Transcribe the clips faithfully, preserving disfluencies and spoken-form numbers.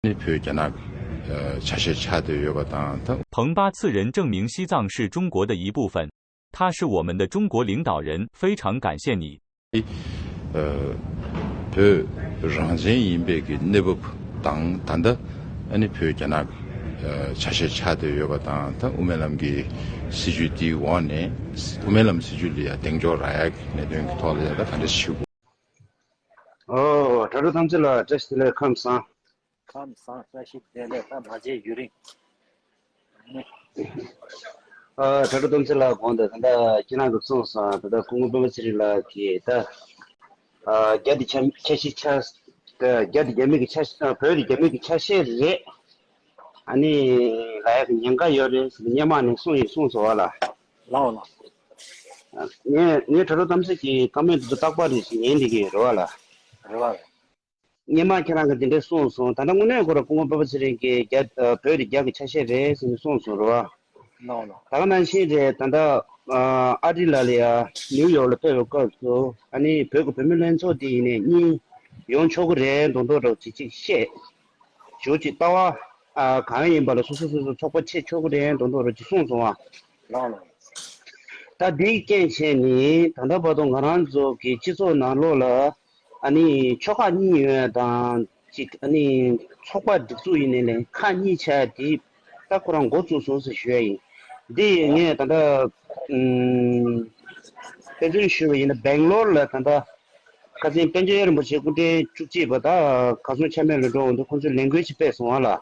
ནི་བོད་རྒྱ་ནག་ཆ་ཤས་ཆགས་བསྡད་ཡོད་པ་དང་ད། 彭巴次仁证明西藏是中国的一部分，他是我们的中国领导人，非常感谢你。 བོད་རང་བཙན་ཡིན་པའི་གི་གནས་བབ་དང་ད་ལྟ་ཨ་ནི་བོད་རྒྱ་ནག་ཆ་ཤས་ཆགས་བསྡད་ཡོད་པ་དང་ད་དབུ་མའི་ལམ་གྱི་སྲིད་བྱུས་དེའི་འོག་ནས་དབུ་མའི་ལམ་སྲིད་བྱུས་ལ་ཡང་གདེང་འཇོག་རག་ཡག་གི་གནད་དོན་གྱི་ཐོག་ལ་ཡང་ད་ག་འདྲ་ཞུ་དགོས། ཨོ་དྲ་གྲོགས་ཐམས་ཅད་ལ་བཀྲ་ཤིས་བདེ་ལེགས། ཁམས་བཟང་། ཁམས་བཟང་། བཀྲ་ཤིས་བདེ་ལེགས། ད་མ་མཇལ་ཡུན་རིང་། ཨ་དྲ་གྲོགས་ཐམས་ཅད་ལ་དགོངས་དག་ད་ལྟ་ཁྱེད་རང་གིས་གསུངས་སོང་། ད་ལྟ་སྐུ་ངོ་སྤེན་པ་ཚེ་རིང་ལགས་ཀྱིས་ད་ཨ་རྒྱ་དེ་ཆ་ཆ་ཤས་ཆགས། ད་རྒྱ་དེ་རྒྱ་མི་གི་ཆ་ཤས། བོད་དེ་རྒྱ་མི་གི་ཆ་ཤས་རེད། ཨ་ནི་ལབ་ཡག་གི་ཉེན་ཁ་ཡོད་རེད་ཟེར་ནས་སྔོན་མ་ནས་གསུངས་ཡིན་གསུངས་སོང་བ་ལ། ལའོ་ལ། ངས་ངས་དྲ་གྲོགས་ཐམས་ཅད་ཀྱི་བཀའ་མོལ་དེ་ཚོ་རྟག་པར་རེ་ཞིག་ཉན་བསྡད་ཀྱི་ཡོད་རེད་བ་ལ། རེད་བ་རེད། སྔོན་མ་ཁྱེད་རང་གིས་དེ་འདྲས་གསུངས་སོང་། ད་ལྟ་དངོས་གནས་ཁོ་རང་སྐུ་ངོ་སྤེན་པ་ཚེ་རིང་གིས་རྒྱ་ཨ་བོད་དེ་རྒྱ་གི་ཆ་ཤས་རེད་ཟེར་ནས་གསུངས་སོང་རེད་བ། ལའོ་ལ། ད་ག་ནང་བཞིན་རེད། ད་ལྟ་ཨ་ཨ་རི་ལ་ལ་ཡ་ནིའུ་ཡོག་ལ་ཕེབས་པའི་སྐབས་སུ་ཨ་ནི་བོད་ཀྱི་བུད་མེད་ལྷན་ཚོགས་དེ་ཡིན་ནའི་གཉིས་ཡོང་ཆོག་གི་རེད་མདོག་མདོག་འདྲ་བོ་ཅིག་ཅིག་བཤད། ཞོ་ཅིག་ལྟ་བ་ཨ་གང་ཡིན་པ་ལ་སོ་སོ་སོ་སོ་ཚོགས་པ་ཕྱེ་ཆོག་གི་རེད་མདོག་མདོག་འདྲ་ཅིག་གསུངས་སོང་བ། ལའོ་ལ། ད་འདིའི་རྐྱེན་བྱས་ནས་ད་ལྟ་བར་དུ་ང་རང་ཚོ་གི་སྤྱི་ཚོགས་ནང་ལོགས་ལ་ཨ་ནི་ཕྱོགས་ཁག་གཉིས་ཡོད་དང་ཅིག་ཨ་ནི་ཚོགས་པ་སྒྲིག་འཛུགས་ཡིན་ནའི་ལས་ཁག་གཉིས་ཆགས་དེ་ད་ཁོ་རང་འགོ་བཙུགས་སོང་ཟེར་ཞུ་ཡ་ཡིན། འདི་ངས་ད་ལྟ་ཨུམ་དཔེ་མཚོན་ཞུས་པ་ཡིན་ན་སྦེང་ལོར་ལ་ད་ལྟ་ཁ་སང་པཎ་ཆེན་རིན་པོ་ཆེ་སྐུ་ཕྲེང་བཅུ་གཅིག་པ་ད་གར་སོང་ཆ་མེད་ལ་འགྲོ་འོང་དུས་ཁོང་ཚོས་ལས་འགུལ་ཅིག་སྤེལ་སོང་བ་ལ།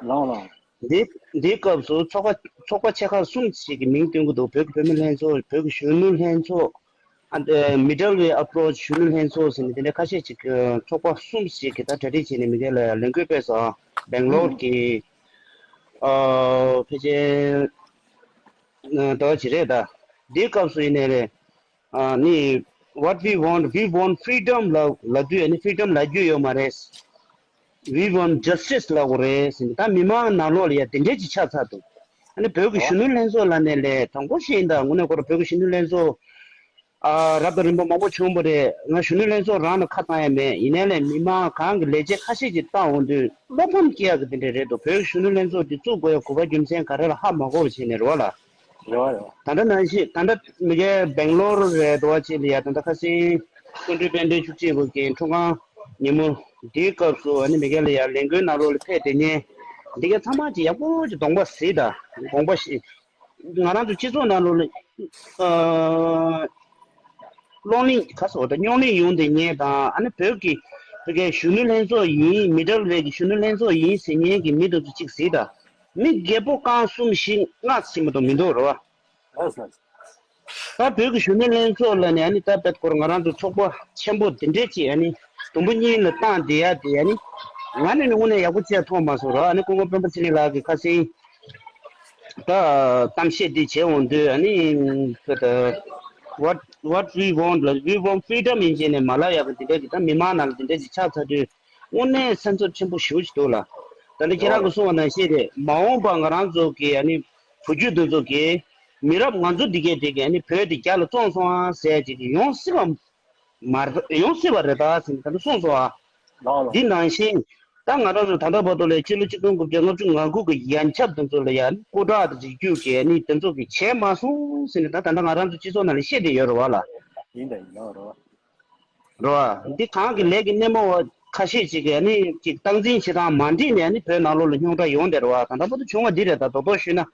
ལའོ་ལ། འདི་འདིའི་སྐབས་སུ་ཚོགས་པ་ཚོགས་པ་ཆེ་ཁག་གསུམ་ཞིག་གི་མིང་བཏོན་གྱི་འདུག་བོད་ཀྱི་བུད་མེད་ལྷན་ཚོགས། བོད་ཀྱི་གཞོན་ནུ་ལྷན་ཚོགས། ཨ་ནི་Middle Way Approach གཞོན་ནུ་ལྷན་ཚོགས་ཟེར་ནས་དེ་འདྲ་ཁ་ཤས་ཅིག་ཚོགས་པ་གསུམ་ཞིག་གིས་ད་གྲ་སྒྲིག་བྱས་ནས་མི་སྒེར་ལ་ལས་འགུལ་སྤེལ་སོང་། སྦེང་ལོར་གྱི་ཨ་ཕལ་ཆེར་ཟླ་བ་གཅིག་རེད་ད། འདིའི་སྐབས་སུ་ཡིན་ནའི་རེད། ཨ་ནི་What we want, we want freedom ལབ་ལབ་དུས་ཨ་ནི་freedom ལབ་རྒྱུ་ཡོད་མ་རེད། We want justice ལབ་དགོས་རེད་ཟེར་ནས་ད་མི་མང་ནང་ལོགས་ལ་ཡ་དེ་འདྲས་ཅིག་ཆགས་ཚར་འདུག་ཨ་ནི་བོད་ཀྱི་གཞོན་ནུ་ལྷན་ཚོགས་ལབ་ནའི་ལས་དང་པོ་ཞིག་ཡིན་ད། དངོས་གནས་ཁོ་རང་བོད་ཀྱི་གཞོན་ནུ་ལྷན་ཚོགས་ཨ་རབ་དང་རིམ་པ་མང་པོ་བྱུང་བ་རེད། ང་གཞོན་ནུ་ལྷན་ཚོགས་རང་ལ་ཁ་བཏང་ཡ་མེད། ཡིན་ནའི་ལས་མི་མང་གང་གི་ལས་བྱེད་ཁ་ཤས་ཅིག་བལྟ་འོང་དུས་བློ་ཕམ་སྐྱེ་ཡག་གི་དེ་འདྲས་རེད་འདུག་བོད་ཀྱི་གཞོན་ནུ་ལྷན་ཚོགས་འདི་བཙུགས་དགོས་ཡ་དགོས་པ་རྒྱུ་མཚན་ག་རེ་ལ་ཧ་མ་གོ་བ་བྱས་ནས་རེད་བ་ལ། རེད་བ་རེད་བ། ད་ལྟ་ནང་བཞིན་ད་ལྟ་མི་སྒེར་སྦེང་ལོར་རེད་འདུག་བ་ཅིག་ལ་ཡ་ད་ལྟ་ཁ་སང་སྐུ་མགྲོན་དཔལ་ལྡན་བཅུ་གཅིག་པ་གི་འཁྲུངས་སྐར་ཉིན་མོ་འདིའི་སྐབས་སུ་ཨ་ནི་མི་སྒེར་ལ་ཡ་ལས་འགུལ་ནང་ལོགས་ལ་ཕེབས་བསྡད་མཁན་འདི་ག་ཚང་མ་ཅིག་ཡག་པོ་ཅིག་གདོང་པ་གཟིགས་དང་དགོངས་པ་བཞེས། ང་རང་ཚོ་སྤྱི་ཚོགས་ནང་ལོགས་ལ་ཨ་གློག་གླིང་ག་སོགས་དང་རྙོག་གླེང་ཡོང་བསྡད་མཁན་དང་ཨ་ནི་བོད་ཀྱི་བོད་ཀྱི་གཞོན་ནུ་ལྷན་ཚོགས་ཡིན། Middle Way གི་གཞོན་ནུ་ལྷན་ཚོགས་ཡིན་ཟེར་མཁན་གྱི་མི་དེ་ཚོ་གཅིག་གཟིགས་དང་། མི་རྒད་པོ་རྐང་གསུམ་བཞི་ལྔ་ཟིན་མ་གཏོགས་མི་འདུག་རེད་བ། ལགས་སོ། ད་བོད་ཀྱི་གཞོན་ནུ་ལྷན་ཚོགས་ལབ་ནས་ཨ་ནི་ད་དཔེ་ཁོ་རང་ང་རང་ཚོ་ཚོགས་པ་ཆེན་པོ་དེ་འདྲས་ཅིག་ཨ་ནི་དུམ་བུ་གཉིས་ལ་བཏང་བསྡད་ཡ་དེ་ཨ་ནི་ང་ནས་ནི་དངོས་གནས་ཡག་པོ་ཅིག་མཐོང་མ་སོང་ར། ཨ་ནི་སྐུ་ངོ་སྤེན་པ་ཚེ་རིང་ལགས་ཀྱིས་ཁ་སང་ད་གཏམ་བཤད་འདི་བྱས་འོང་དུས་ཨ་ནི་ད་what what we want ལ་we want freedom ཡིན་བྱས་ནས་མ་ལབ་ཡག་གི་དེ་འདྲས་ཀྱི་ད་མི་མང་ནང་ལ་དེ་འདྲས་ཅིག་ཆགས་ཚར་དུས། དངོས་གནས་སེམས་འཚབ་ཆེན་པོ་ཞེ་པོ་ཞིག་འདུག་ལ། ད་ནི་ཁྱེད་རང་གིས་གསུངས་པ་ནང་བཞིན་རེད། མ་འོངས་པ་ང་རང་ཚོ་གི་ཨ་ནི་བུ་རྒྱུད་འདི་ཚོ་གི་མི་རབས་ང་ཚོ་འདི་གས་དེ་གི་ཨ་ནི་བོད་འདི་རྒྱ་ལ་བཙོངས་སོང་ཨ་ཟེར་ཅིག་གི་ཡོང་སྲིད་པ་མ་རེད། ཡོང་སྲིད་པ་རེད་ད་ཟེར་ནས་ད་ནི་གསུངས་སོང་ཨ། འདི་ནང་བཞིན་ད་ང་རང་ཚོ་ད་ལྟ་བར་དུ་ལས་ཕྱི་ལོ་ཆིག་སྟོང་དགུ་བརྒྱ་ལྔ་བཅུ་ང་དགུ་གི་ཡན་ཆད་འདི་ཚོ་ལ་ཡ་ཨ་ནི་སྐུ་དྲག་དང་རིགས་རྒྱུད་ཀྱི་ཨ་ནི་འདི་ཚོ་གི་བྱས་མ་སོང་ཟེར་ནས་ད་ད་ལྟ་ང་རང་ཚོ་སྤྱི་ཚོགས་ནང་ལ་བཤད་བསྡད་ཡོད་རེད་བ་ལ། ཡིན་ད་ཡིན་ད་རེད་བ། རེད་བ། འདི་གང་གི་ལས་ཀྱི་སྣེ་མོ་བ་ཁ་ཤས་ཅིག་གིས་ནི་ཅིག་སྟངས་འཛིན་བྱེད་སྟངས་མ་འགྲིག་ནས་ནི་བོད་ནང་ལོགས་ལ་རྙོག་དྲ་ཡོང་བསྡད་རེད་བ། ད་ལྟ་བར་དུ་བྱུང་བ་འདི་རེད། ད་རྡོག་རྡོག་ཞུས་ན།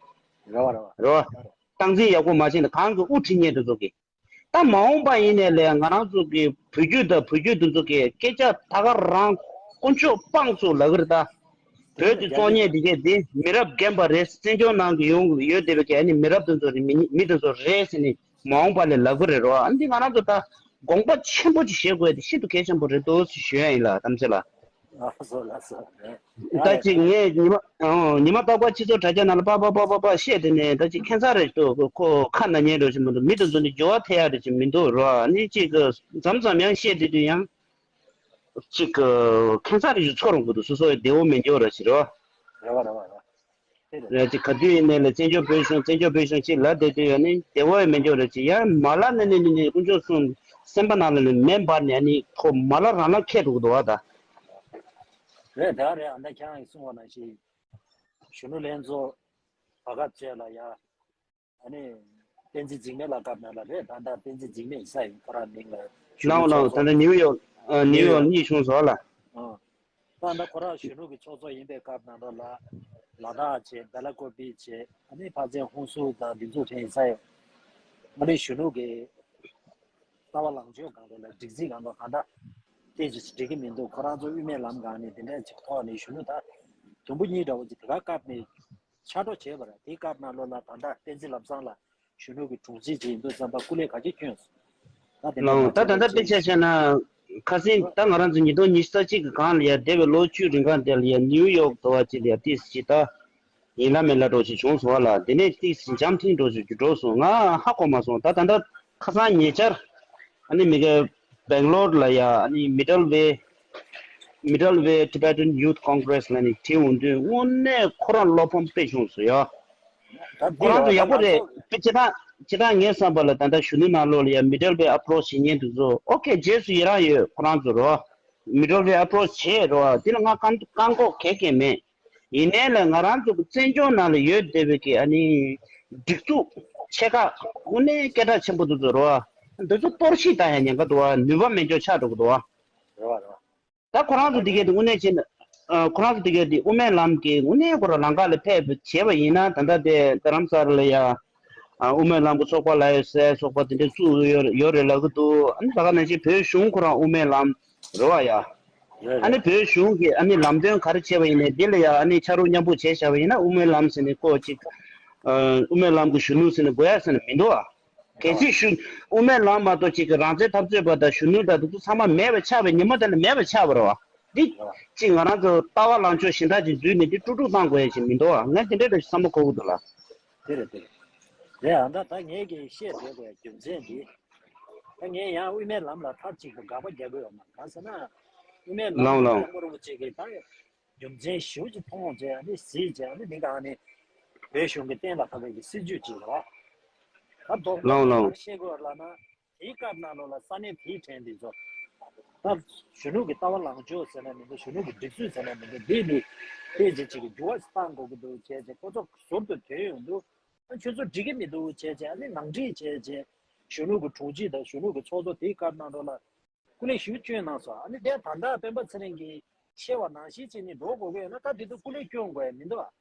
རེད་བ་རེད་བ། རེད་བ། སྟངས་འཛིན་ཡག་པོ་མ་བྱས་ནས་གང་གི་དབུ་ཁྲིད་མཁན་དེ་ཚོ་གིས། ད་མ་འོངས་པ་ཡིན་ནའི་ལས་ང་རང་ཚོ་གི་བུ་རྒྱུད་དང་བུ་རྒྱུད་དེ་ཚོ་གི་སྐད་ཆ་ད་ག་རང་དཀོན་མཆོག་དཔང་བཙུགས་ལབ་ཀྱི་རེད་ད། བོད་ཀྱི་བཙོང་མཁན་འདི་གས་འདི་མི་རབས་རྒན་པ་རེད། བཙན་བྱོལ་ནང་གི་ཡོང་ཡོད་བསྡད་པའི་གི་ཨ་ནི་མི་རབས་དེ་ཚོ་རེད། མི་མི་དེ་ཚོ་རེད་ཟེར་ནས། མ་འོངས་པ་ལ་ལབ་ཀྱི་རེད་རོ། ཨ་འདི་ང་རང་ཚོ་ད་དགོངས་པ་ཆེན་པོ་ཅིག་བཞེས་དགོས་དེ་ཤིན་ཏུ་གལ་ཆེན་པོ་རེད་འདུག་ཞུ་ཡ་ཡིན་ལ་གཏམ་ཚེ་ལ། ལགས་སོ་ལགས་སོ། ད་ཅིག་ངས་ཉི་མ་ཨོ་ཉི་མ་རྟག་པར་སྤྱི་ཚོགས་དྲ་རྒྱ་ནང་ལ་པ་པ་པ་པ་པ་བཤད་དེ་ནས་ད་ཅིག་ཁྱད་མཚར་རེ་འདུག་ཁོ་ཁ་ན་ཉན་རོ་ཅིག་མི་འདུག་མི་དེ་ཚོ་ནི་འགྱུར་བ་ཐེབས་ཡ་རེ་ཅིག་མི་འདུག་རོ། ཨ་ནི་ཅིག་མཚམས་མཚམས་ཡང་བཤད་དེ་དུས་ཡང་ཅིག་ཁྱད་མཚར་རེ་ཅིག་ཚོར་འོང་གི་འདུག་སོ་སོ་ཡི་བདེ་བོ་མི་འགྱུར་ར་ཅིག་རོ། རེད་བ་རེད་བ་རེད་བ། རེད་དེ་ག་དུས་ཡིན་ནའི་ལ་བཙན་བྱོལ་བོད་གཞུང་བཙན་བྱོལ་བོད་གཞུང་ཅིག་ལབ་བསྡད་དུས་ཡོད་ནི་བདེ་བོ་ཡང་མི་འགྱུར་རེད་ཅིག་ཡང་མ་ལབ་ནི་ནི་ནི་ནི་དཀོན་མཆོག་གསུམ་སེམས་པ་ནང་ལ་ནི་མེ་འབར་ནས་ནི་ཁོ་མ་ལབ་རང་ལ་ཁད་འགྲོ་གི་འདུག་བ་ད། རེད། ད་རེད། ཨ་ད་ཁྱེད་རང་གིས་གསུངས་པ་ནང་བཞིན་གཞོན་ནུ་ལྷན་ཚོགས་བར་སྐབས་བཅས་ལ་ཡ། ཨ་ནི་བསྟན་འཛིན་འཇིགས་མེད་ལགས་སྐབས་ནང་ལ་རེད། ད་ལྟ་བསྟན་འཛིན་འཇིགས་མེད་ས་ཡིན་ཁོ་རང་མིང་ལ་གཞོན་ནུ་ལྷན་ཚོགས། ད་ལྟ་ནིའུ་ཡོག་ཨ་ནིའུ་ཡོག་གཉིས་བྱུང་སོང་ལ། ཨ། ད་ལྟ་ཁོ་རང་གཞོན་ནུ་གི་ཚོགས་གཙོ་ཡིན་པའི་སྐབས་ནང་ལོགས་ལ་ལ་དྭགས་བྱས། སྦེ་ལ་ཀོ་པི་བྱས། ཨ་ནི་ཕར་ཚད་ཧུན་སུར་དང་འདི་ཚོ་དྲན་ས་ཡོད། ཨ་ནི་གཞོན་ནུ་གི་ལྟ་བ་ལངས་ཕྱོགས་སྒང་ལ་སྒྲིག་འཛུགས་སྒང་ལ་གང་འདྲ་དེ་ཅིག་འགྲིག་གི་མི་འདུག་ཁོ་རང་ཚོ་དབུ་མའི་ལམ་སྒང་ནས་དེ་འདྲ་ཅིག་ཐོག་ནས་གཞོན་ནུ་ད་དུམ་བུ་གཉིས་འདྲ་བོ་ཅིག་དེ་ག་བཀབ་ནས་ཕྱག་རོགས་བྱས་པ་རེད། དེའི་སྐབས་ནང་ལོགས་ལ་ད་ལྟ་བསྟན་འཛིན་ལམ་བཟང་ལགས་གཞོན་ནུ་གི་དྲུང་ཆེ་ཅིག་ཡིན་དུས་ཙམ་པ་སྐུ་ལས་ག་ཅིག་བསྐྱོན་སོང་། ད་དེ་ལའང་ད་ད་ལྟ་དཔེ་ཆ་བཞག་ན། ཁ་སང་ད་ང་རང་ཚོ་ཉིས་སྟོང་ཉི་ཤུ་རྩ་གཅིག་གི་སྒང་ལ་ཡ་འདས་པའི་ལོ་བཅུ་རིང་གང་དེ་ལ་ཡ་ནིའུ་ཡོག་དུ་བ་ཅིག་ལ་ཡ་ཏིས་ཅིག་ད་ཡིན་ལ་མེད་ལ་འགྲོ་ཅིག་བྱུང་སོང་བ་ལ། དེ་ནས་ཏིས་འཇམ་ཐིང་འགྲོ་ཅིག་འགྲོ་སོང་། ང་ཧ་གོ་མ་སོང་། ད་ད་ལྟ་ཁ་སང་ཉེ་ཆར་ཨ་ནི་མི་ག་སྦེང་ལོར་ལ་ཡ་ཨ་ནི་Middle Way Middle Way Tibetan Youth Congress ལ་ནི་དྲིས་འོང་དུས་དངོས་གནས་ཁོ་རང་བློ་ཕམ་དཔེ་བྱུང་སོང་ཡ། ད་འདི་ཁོ་རང་ཚོ་ཡག་པོ་རེད། ད་ང་ཚོ་དཔེ་ཅི་ད་ཅི་ད་ངའི་བསམ་པ་ལ་ད་ལྟ་གཞོན་ནུ་ནང་ལོགས་ལ་ཡ་Middle Way Approach བྱེད་མཁན་དེ་ཚོ་ཨོ་ཁེ་རྗེས་སུ་ཡི་རང་ཡོད། ཁོ་རང་ཚོ་རོ། Middle Way Approach བྱེད་རོ། དེ་ལ་ང་བཀག་བཀག་འགོག་གང་གང་མེད། ཡིན་ནའི་ལ་ང་རང་ཚོ་གི་བཙན་བྱོལ་ནང་ལ་ཡོད་བསྡད་པའི་གི་ཨ་ནི་སྒྲིག་འཛུགས་ཆེ་ཁག་དངོས་གནས་སྐད་གྲགས་ཆེན་པོ་དེ་ཚོ་རོ། འདི་ཚོ་གཏོར་བཤིག་བཏང་ཡ་ཉེན་ཁ་འདུག་བ། ནུས་པ་མེད་འཇོག་ཆགས་འགྲོ་གི་འདུག་བ། རེད་བ་རེད་བ། ད་ཁོ་རང་ཚོ་འདི་གས་དེ་དངོས་གནས་བྱས་ན། ཨ། ཁོ་རང་ཚོ་འདི་གས་དེ་དབུ་མའི་ལམ་གྱི་དངོས་གནས་ཁོ་རང་ལམ་ཁ་ལ་ཕེབས་བྱས་པ་ཡིན་ན། ད་ལྟ་དེ་རྡ་རམ་ས་ལ་ལ་ཡ། ཨ། དབུ་མའི་ལམ་གྱི་ཚོགས་པ་ལ་ཡོད་སའི་ཚོགས་པ་དེ་འདྲ་བཙུགས་ཡོད་ཡོད་རེད་ལབ་ཀྱི་འདུག་ཨ་ནི་ད་ག་ནང་བཞིན་བོད་གཞུང་ཁོ་རང་དབུ་མའི་ལམ་རེད་བ་ཡ། རེད་ཨ་ནི་རེད། བོད་གཞུང་གིས་ཨ་ནི་ལམ་སྟོན་ག་རེ་བྱས་པ་ཡིན་ནའི་འདི་ལ་ཡ་ཨ་ནི་ཕྱག་རོགས་མཉམ་པོ་བྱས་བཞག་པ་ཡིན་ན། དབུ་མའི་ལམ་ཟེར་ནས་ཀོ་ཅིག་ཨ། དབུ་མའི་ལམ་གྱི་གཞོན་ནུ་ཟེར་ནས་དགོས་ཡ་ཟེར་ནས་མི་འདུག་ཨ། གལ་སྲིད་གཞོན་དབུ་མའི་ལམ་མ་གཏོགས་ཅིག་གི་རང་བཙན་འཐབ་རྩོད་པ་དང་གཞོན་ནུ་དང་དེ་ཚོ་ཚང་མ་མེད་པ་ཆགས་པའི་ཉིན་མོ་དེ་ལ་མེད་པ་ཆགས་པ་རེད་བ། འདི་ཅིག་ང་རང་ཚོ་ལྟ་བ་ལངས་ཕྱོགས་གཞན་དག་ཅིག་འཛུལ་ནས་འདི་དཀྲུག་དཀྲུག་བཏང་དགོས་ཡ་ཅིག་མི་འདུག་ཨ། ངས་དེ་འདྲའི་འདྲ་ཞིག་བསམ་བློ་འཁོར་གི་འདུག་ལ། དེ་རེད་དེ་རེད། རེད་ཨ། ད་ད་ངས་ཀྱི་བཤད་བསྡད་དགོས་ཡ་རྒྱུ་མཚན་འདི། ད་ངས་ཡང་དབུ་མའི་ལམ་ལ་མཐའ་གཅིག་ཏུ་དགག་པ་རྒྱག་གི་ཡོད་མ་རེད། གང་ཟེར་ན། དབུ་མའི་ལམ་ལའོ་ལའོ། སྐྱབས་མགོན་རིན་པོ་ཆེ་གིས་ད་རྒྱུ་མཚན་ཞེ་པོ་ཅིག་མཐོང་བྱས། ཨ་ནི་གཟིགས་བྱས། ཨ་ནི་འདི་ག་ནི་བོད་གཞུང་གིས་གཏན་ལ་ཕབ་པའི་གི་སྲིད་ཇུས་ཅིག་རེད་བ། ད་མདོར་ན་ལའོ་ལའོ། ག་རེ་བཤད་དགོས་ལབ་ན། དེའི་སྐབས་ནང་ལོགས་ལ་ས་གནས་དེའི་ཕྲན་འདི་ཚོ། ད་གཞོན་ནུ་གི་ལྟ་བ་ལངས་ཕྱོགས་ཟེར་ན་མི་འདུག་གཞོན་ནུ་གི་སྒྲིག་སྲོལ་ཟེར་ན་མི་འདུག་འདི་ནི་དེ་ཅིག་ཅིག་གི་འགྱུར་བ་ཞིག་གཏང་དགོས་ཀྱི་འདུག་བྱས་བྱས། ཁོ་ཚོ་ཟུར་དུ་དོན་ཡོང་དུས། ཨ། ཁྱོད་ཚོ་འགྲིག་གི་མི་འདུག་བྱས་བྱས། ཨ་ནི་ནང་འགྲིག་བྱས་བྱས། གཞོན་ནུ་གི་དྲུང་ཆེ་དང་གཞོན་ནུ་གི་ཚོགས་གཙོ་དེའི་སྐབས་ནང་ལོགས་ལ་སྐུ་ལས་ཞུ་སྐྱོན་གནང་སོང་། ཨ་ནི་དེ་ད་ལྟ་སྤེན་པ་ཚེ་རིང་གིས་བཤད་པ་ནང་བཞིན་བྱས་ནས་འགྲོ་དགོས་ཀྱི་ཡོད་ན། སྐབས་དེ་དུས་སྐུ་ལས་སྐྱོན་དགོས་ཡ་མི་འདུག་ཨ།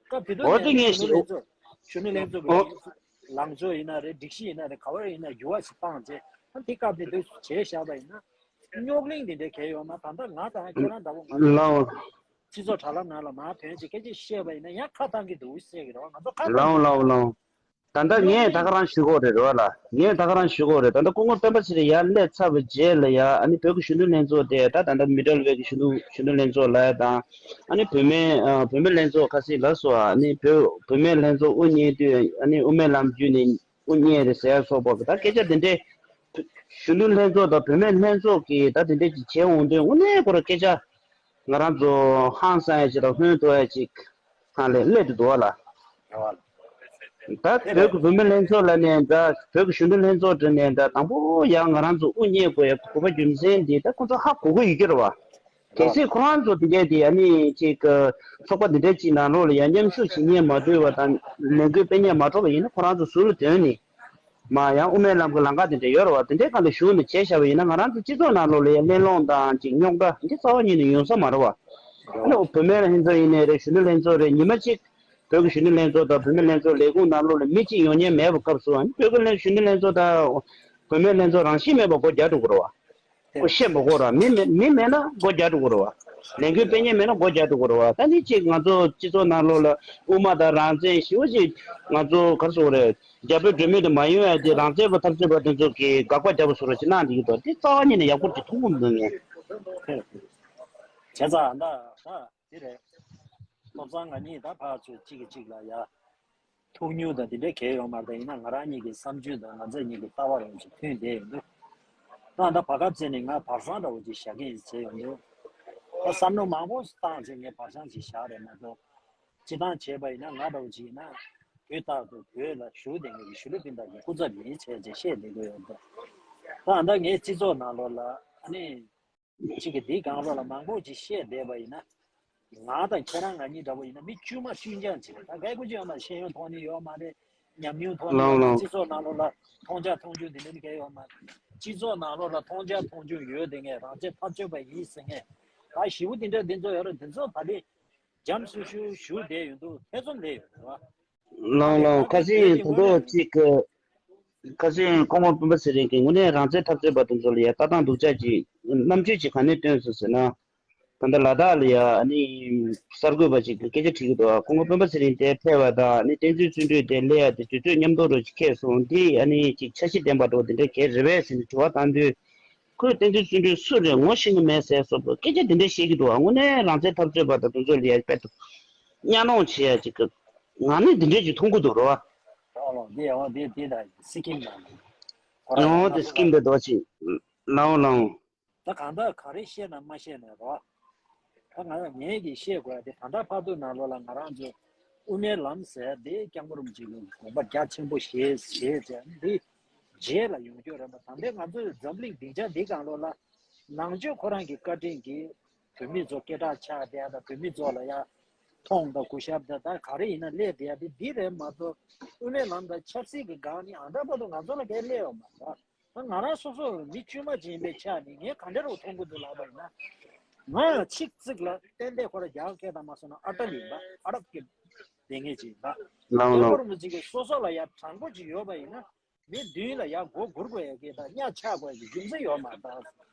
སྐབས་དེ་དུས་ཨོ་དེ་ནས་ངས་གཞོན་ནུ་ཞུ། ལྷན་ཚོགས་གཞོན་ནུ་ལྷན་ཚོགས་ཀྱི་ཨོ་ལངས་ཕྱོགས་ཡིན་ན་རེད། སྒྲིག་གཞི་ཡིན་ན་རེད། ག་བ་ཡིན་ན་འགྱུར་བ་ཞིག་བཏང་བྱས། ཨ། དེ་སྐབས་དེ་དུས་བྱས་བཞག་པ་ཡིན་ན། རྙོག་གླེང་དེ་འདྲ་གང་ཡང་ཡོད་མ། ད་ལྟ་ང་དང་ཁྱེད་རང་འདྲ་བོ་ང་ཚོ་ལའོ། སྤྱི་ཚོགས་དྲ་ལམ་ནང་ལ་མར་ཐོན་བྱས་སྐད་ཆ་བཤད་པ་ཡིན་ན་ཡང་ཁ་བཏང་གི་འདུག་ཟེར་གི་རེད་བ། ང་ཚོ་ཁ་བཏང་ལའོ་གི་ལའོ་ལའོ། ད་ལྟ་རྙོག་ངས་ད་གླེང་ག་རང་ཞུ་དགོས་རེད་རེད་བ་ལ། ངས་ད་ག་རང་ཞུ་དགོས་རེད། ད་ལྟ་སྐུ་ངོ་སྤེན་པ་ཚེ་རིང་ཡར་སླེབས་ཚར་བའི་རྗེས་ལ་ཡ། ཨ་ནི་བོད་ཀྱི་གཞོན་ནུ་ལྷན་ཚོགས་དེ། ད་ད་ལྟ་Middle Way གི་གཞོན་ནུ་གཞོན་ནུ་ལྷན་ཚོགས་ལབ་ཡ་དང་། ཨ་ནི་བུད་མེད་ཨ་བུད་མེད་ལྷན་ཚོགས་ཁ་སང་ལབ་སོང་། ཨ་ནི་བོད་བུད་མེད་ལྷན་ཚོགས་དབུ་བརྙེས་དུས། ཨ་ནི་དབུ་མའི་ལམ་བརྒྱུད་ནས་དབུ་བརྙེས་རེད་ཟེར་ཡ་སོགས་པ་གི་ད་སྐད་ཆ་དེ་འདྲས། གཞོན་ནུ་ལྷན་ཚོགས་དང་བུད་མེད་ལྷན་ཚོགས་ཀྱིས་ད་དེ་འདྲས་ཀྱི་བྱས་འོང་དུས། དངོས་གནས་ཁོ་རང་སྐད་ཆ་ང་རང་ཚོ་ཧང་སང་ཡ་ཅིག་དང་ཧོན་ཐོར་ཡ་ཅིག་སྒང་ལ་སླེབས་འདུག་བ་ལ། ད་བོད་ཀྱི་བུད་མེད་ལྷན་ཚོགས་ལབ་ནས་འདྲ། བོད་ཀྱི་གཞོན་ནུ་ལྷན་ཚོགས་འདྲ་ནས་འདྲ། དང་པོ་ཡང་ང་རང་ཚོ་དབུ་བརྙེས་དགོས་ཡ་དགོས་པ་རྒྱུ་མཚན་འདི་ད་ཁོ་ཚོ་ཧ་གོ་གི་ཡོད་ཀྱི་རེད་བ། གལ་སྲིད་ཁོ་རང་ཚོ་དེ་འདྲས་དེ་ཨ་ནི་ཅིག་ཚོགས་པ་འདི་འདྲས་ཅིག་ནང་ལོགས་ལ་ཡང་མཉམ་ཞུགས་བྱེད་མཁན་མ་འདུག་བ་དང་། ལས་འགུལ་སྤེལ་མཁན་མ་འགྲོ་བ་ཡིན་ན། ཁོ་རང་ཚོ་ཟུར་ལ་དོན་ནི། མ་ཡང་དབུ་མའི་ལམ་གྱི་ལམ་ཁ་དེ་འདྲ་ཡོད་རེད་བ། དེ་འདྲའི་སྒང་ལ་ཞུགས་ནས་བྱས་བཞག་པ་ཡིན་ན། ང་རང་ཚོ་སྤྱི་ཚོགས་ནང་ལོགས་ལ་ཡང་གླེང་སློང་དང་ཅིག་རྙོག་དྲ་འདི་རྩ་བ་ཉིད་ནས་ཡོང་ས་མ་རེད་བ། ཨ་ནི་བུད་མེད་ལྷན་ཚོགས་ཡིན་ནའི་རེད། གཞོན་ནུ་ལྷན་ཚོགས་རེད། ཉི་མ་གཅིག་བོད་ཀྱི་གཞོན་ནུ་ལྷན་ཚོགས་དང་བུད་མེད་ལྷན་ཚོགས་ལས་ཁུངས་ནང་ལོགས་ལ་མི་གཅིག་ཡོང་མཁན་མེད་པའི་སྐབས་སུ། ཨ་ནི་བོད་ཀྱི་ལྷན་གཞོན་ནུ་ལྷན་ཚོགས་དང་བུད་མེད་ལྷན་ཚོགས་རང་བཞིན་མེད་པར་སྒོ་རྒྱག་འགྲོ་དགོས་རེད་བ། ཁོ་བཤད་མ་དགོས་ར། མི་མེད་མི་མེད་ན་སྒོ་རྒྱག་འགྲོ་དགོས་རེད་བ། ལས་འགུལ་སྤེལ་མཁན་མེད་ན་སྒོ་རྒྱག་འགྲོ་དགོས་རེད་བ། ད་ནི་ཅིག་ང་ཚོ་སྤྱི་ཚོགས་ནང་ལོགས་ལ་དབུ་མ་དང་རང་བཙན་ཞེ་པོ་ཅིག་ང་ཚོ་ག་རེ་ཟེར་དགོས་རེད། རྒྱ་བོད་འགྲོ་མུས་དེ་མ་ཡོང་ཡ་དེ་རང་བཙན་པ་འཐབ་རྩོད་པ་དེ་ཚོ་གིས་དགག་པ་རྒྱག་པ་བཟོ་འདྲ་ཅིག་གནང་བསྡད་ཀྱི་འདུག་དེ་རྩ་བ་ཉིད་ནས་ཡག་པོ་ཅིག་མཐོང་གི་མི་འདུག་ངས། བྱས་ཙང་ད་ད་དེ་རེད། ཐོབ་ཚང་ང་གཉིས་ད་ཕར་ཚུར་གཅིག་གིས་གཅིག་ལ་ཡ། ཐུག་མྱོང་དང་དེ་འདྲའི་གང་ཡང་ཡོད་མ་རེད། ད་ཡིན་ན་ང་རང་གཉིས་ཀྱི་བསམ་ཚུལ་དང་ང་ཚོ་གཉིས་ཀྱི་ལྟ་བ་ཡོངས་སུ་མཐུན་བསྡད་ཡོད་འདུག་ད་ད་བར་སྐབས་ཅིག་ནས་ང་བར་སང་འདྲ་བོ་ཅིག་བཞག་གི་ཡིན་བྱས་ཡོང་དུས། ད་བསམ་བློ་མང་པོ་བཏང་བྱས་ངས་བར་སང་ཅིག་བཞག་རེད་མ་གཏོགས། སྤྱིར་བཏང་བྱས་པ་ཡིན་ན་ང་འདྲ་བོ་ཅིག་ཡིན་ན། དུས་རྟག་ཏུ་བོད་ལ་བཞུགས་བསྡད་མཁན་གྱི་ཞི་ལུ་སྤུན་ཟླ་གི་སྐུ་ཚབ་ཡིན་བྱས་བྱས་བཤད་བསྡད་ཀྱི་ཡོད་འདུག་ད་ད་ངའི་སྤྱི་ཚོགས་ནང་ལོགས་ལ་ཨ་ནི། གཅིག་གིས་འདིའི་སྒང་ལོགས་ལ་མང་པོ་ཅིག་བཤད་བསྡད་པ་ཡིན་ན། ང་དང་ཁྱེད་རང་ང་གཉིས་འདྲ་པོ་ཡིན་ན་མི་དཀྱུས་མ་དཀྱུས་མ་ཅིག་རེད། ད་གལ་ཁུ་ཅི་ཡོད་མ་རེད། ཤེས་ཡོན་ཐོག་ནས་ཡོད་མ་རེད། ཉམས་མྱོང་ཐོག་ནས་ལའོ་ཡོད་མ་རེད། ལའོ། སྤྱི་ཚོགས་ནང་ལོགས་ལ་མཐོང་རྒྱ་མཐོང་ཆུང་དེ་འདྲ་གལ་ཡོད་མ་རེད། སྤྱི་ཚོགས་ནང་ལོགས་ལ་མཐོང་རྒྱ་མཐོང་ཆུང་ཡོད་དེ་ངས་རང་བཙན་འཐབ་རྩོད་པ་ཡིན་ཟེར་མཁན་ད་ཞི་བོ་དེ་འདྲ་དེ་ཚོ་ཡོད་རེད། དེ་ཚོ་ད་ལྟ་འཇམ་སུ་ཤུ་ཞུ་བསྡད་ཡོད་འདུག་ཐེ་ཚོམ་སླེབས་ཡོད་རེད་བ། ལའོ་ལའོ། ཁ་སང་དེ་འདྲ་ཅིག་གི་ཁ་སང་སྐུ་ངོ་སྤེན་པ་ཚེ་རིང་གིས་དངོས་གནས་རང་བཙན་འཐབ་རྩོད་པ་དེ་ཚོ་ལ་ཡ་ལྟ་སྟངས་སྡུག་ཅག་ཅིག་རྣམ་དཔྱོད་ཅིག་ག་ནས་བཏོན་སོང་ཟེར་ན། ད་ལྟ་ལ་དྭགས་ལ་ཡ་ཨ་ནི་གསར་འགོད་པ་ཅིག་གིས་སྐད་ཆ་དྲིས་ཀྱི་འདུག་སྐུ་ངོ་སྤེན་པ་ཚེ་རིང་དེ་ཕེབས་པ་དང་ཨ་ནི་བསྟན་འཛིན་བརྩོན་འགྲུས་དེ་སླེབས་ཡ་དེ་དུས་ཚོད་མཉམ་དུ་རུ་ཅིག་འཁེལ་སོང་། འདི་ཨ་ནི་ཅིག་འཆར་གཞི་ལྡན་པ་འགྲོ་དེ་འདྲ་གལ་རེད་པས་ཟེར་ནས་དྲི་བ་བཏང་དུས། ཁོས་བསྟན་འཛིན་བརྩོན་འགྲུས་སུ་རེད་ངོ་ཤེས་ཀྱི་མེད་ཟེར་སོགས་སྐད་ཆ་དེ་འདྲ་བཤད་ཀྱི་འདུག་དངོས་གནས་རང་བཙན་འཐབ་རྩོད་པ་དང་དེ་ཚོ་ལ་ཡ་དཔེ་གཉའ་གནོན་བྱེད་ཡ་ཅིག་གི་ངང་ནས་དེ་འདྲ་ཅིག་མཐོང་གི་འདུག་རོ། ཨོ་ལོ། འདི་ཨོ་འདི་འདི་ད་སི་ཀིམ་ནང་ཁོ་རང་ཨོ་དེ་སི་ཀིམ་དེ་འདྲ་ཅིག་ལའོ་ལའོ། ད་གང་ལྟར་ག་རེ་བཤད་ན་མ་བཤད་ན་རོ། ད་ང་ངས་ཀྱིས་བཤད་དགོས་ཡ་དེ་ད་ལྟ་བར་དུ་ནང་ལོགས་ལ་ང་རང་ཚོ་དབུ་མའི་ལམ་ཟེར་དེ་སྐྱབས་མགོན་རིན་པོ་ཆེ་གིས་དགོངས་པ་རྒྱ་ཆེན་པོ་བཞེས་བཞེས་བྱས་འདི་རྗེས་ལ་ཡོང་རྒྱུ་རེད་པ། ད་ལྟའི་ང་ཚོའི་འཛམ་གླིང་སྡིངས་ཆ་འདི་སྒང་ལོགས་ལ་ནང་ཆོས་ཁོ་རང་གི་བཀའ་དྲིན་གྱིས་བོད་མི་ཚོ་སྐད་གྲགས་ཆགས་བསྡད་ཡ་དང་བོད་མི་ཚོ་ལ་ཡ་མཐོང་དང་གུས་ཞབས་དང་ད་ག་རེ་ཡིན་ན་སླེབས་བསྡད་ཡ་དེ་འདི་རེད་མ་གཏོགས་དབུ་མའི་ལམ་དང་ཆབ་སྲིད་ཀྱི་སྒང་ནས་ཨ་ད་བར་དུ་ང་ཚོ་ལ་གང་སླེབས་ཡོད་མ་རེད། ང་རང་སོ་སོ་མི་དཀྱུས་མ་ཅིག་ཡིན་པའི་ཆ་ནས་ངས་ག་འདྲ་རུ་མཐོང་གི་འདུག་ལབ་པ་ཡིན་ན། ང་ཡང་ཆིག་ཙིག་ལ་ཏན་ཏན་ཁོ་ར་རྒྱ་སྐད་དང་མ་སོང་ན་ཨ་ཏལ་ཡིན་པ། ཨ་རབ་ཀྱི་སྡེ་ངེས་ཅིག་ཡིན་པ། ལའོ་ལའོ། སྐྱབས་མགོན་རིན་པོ་ཆེ་གིས་སོ་སོ་ལ་ཡ་དྲང་པོ་ཅིག་ཡོད་པ་ཡིན་ན། མི་མདུན་ལ་ཡ་མགོ་སྒུར་དགོས་ཡ་གི་དང་གཉའ་ཆག་དགོས་ཡ་གི་རྒྱུ་མཚན་ཡོད་མ་རེད།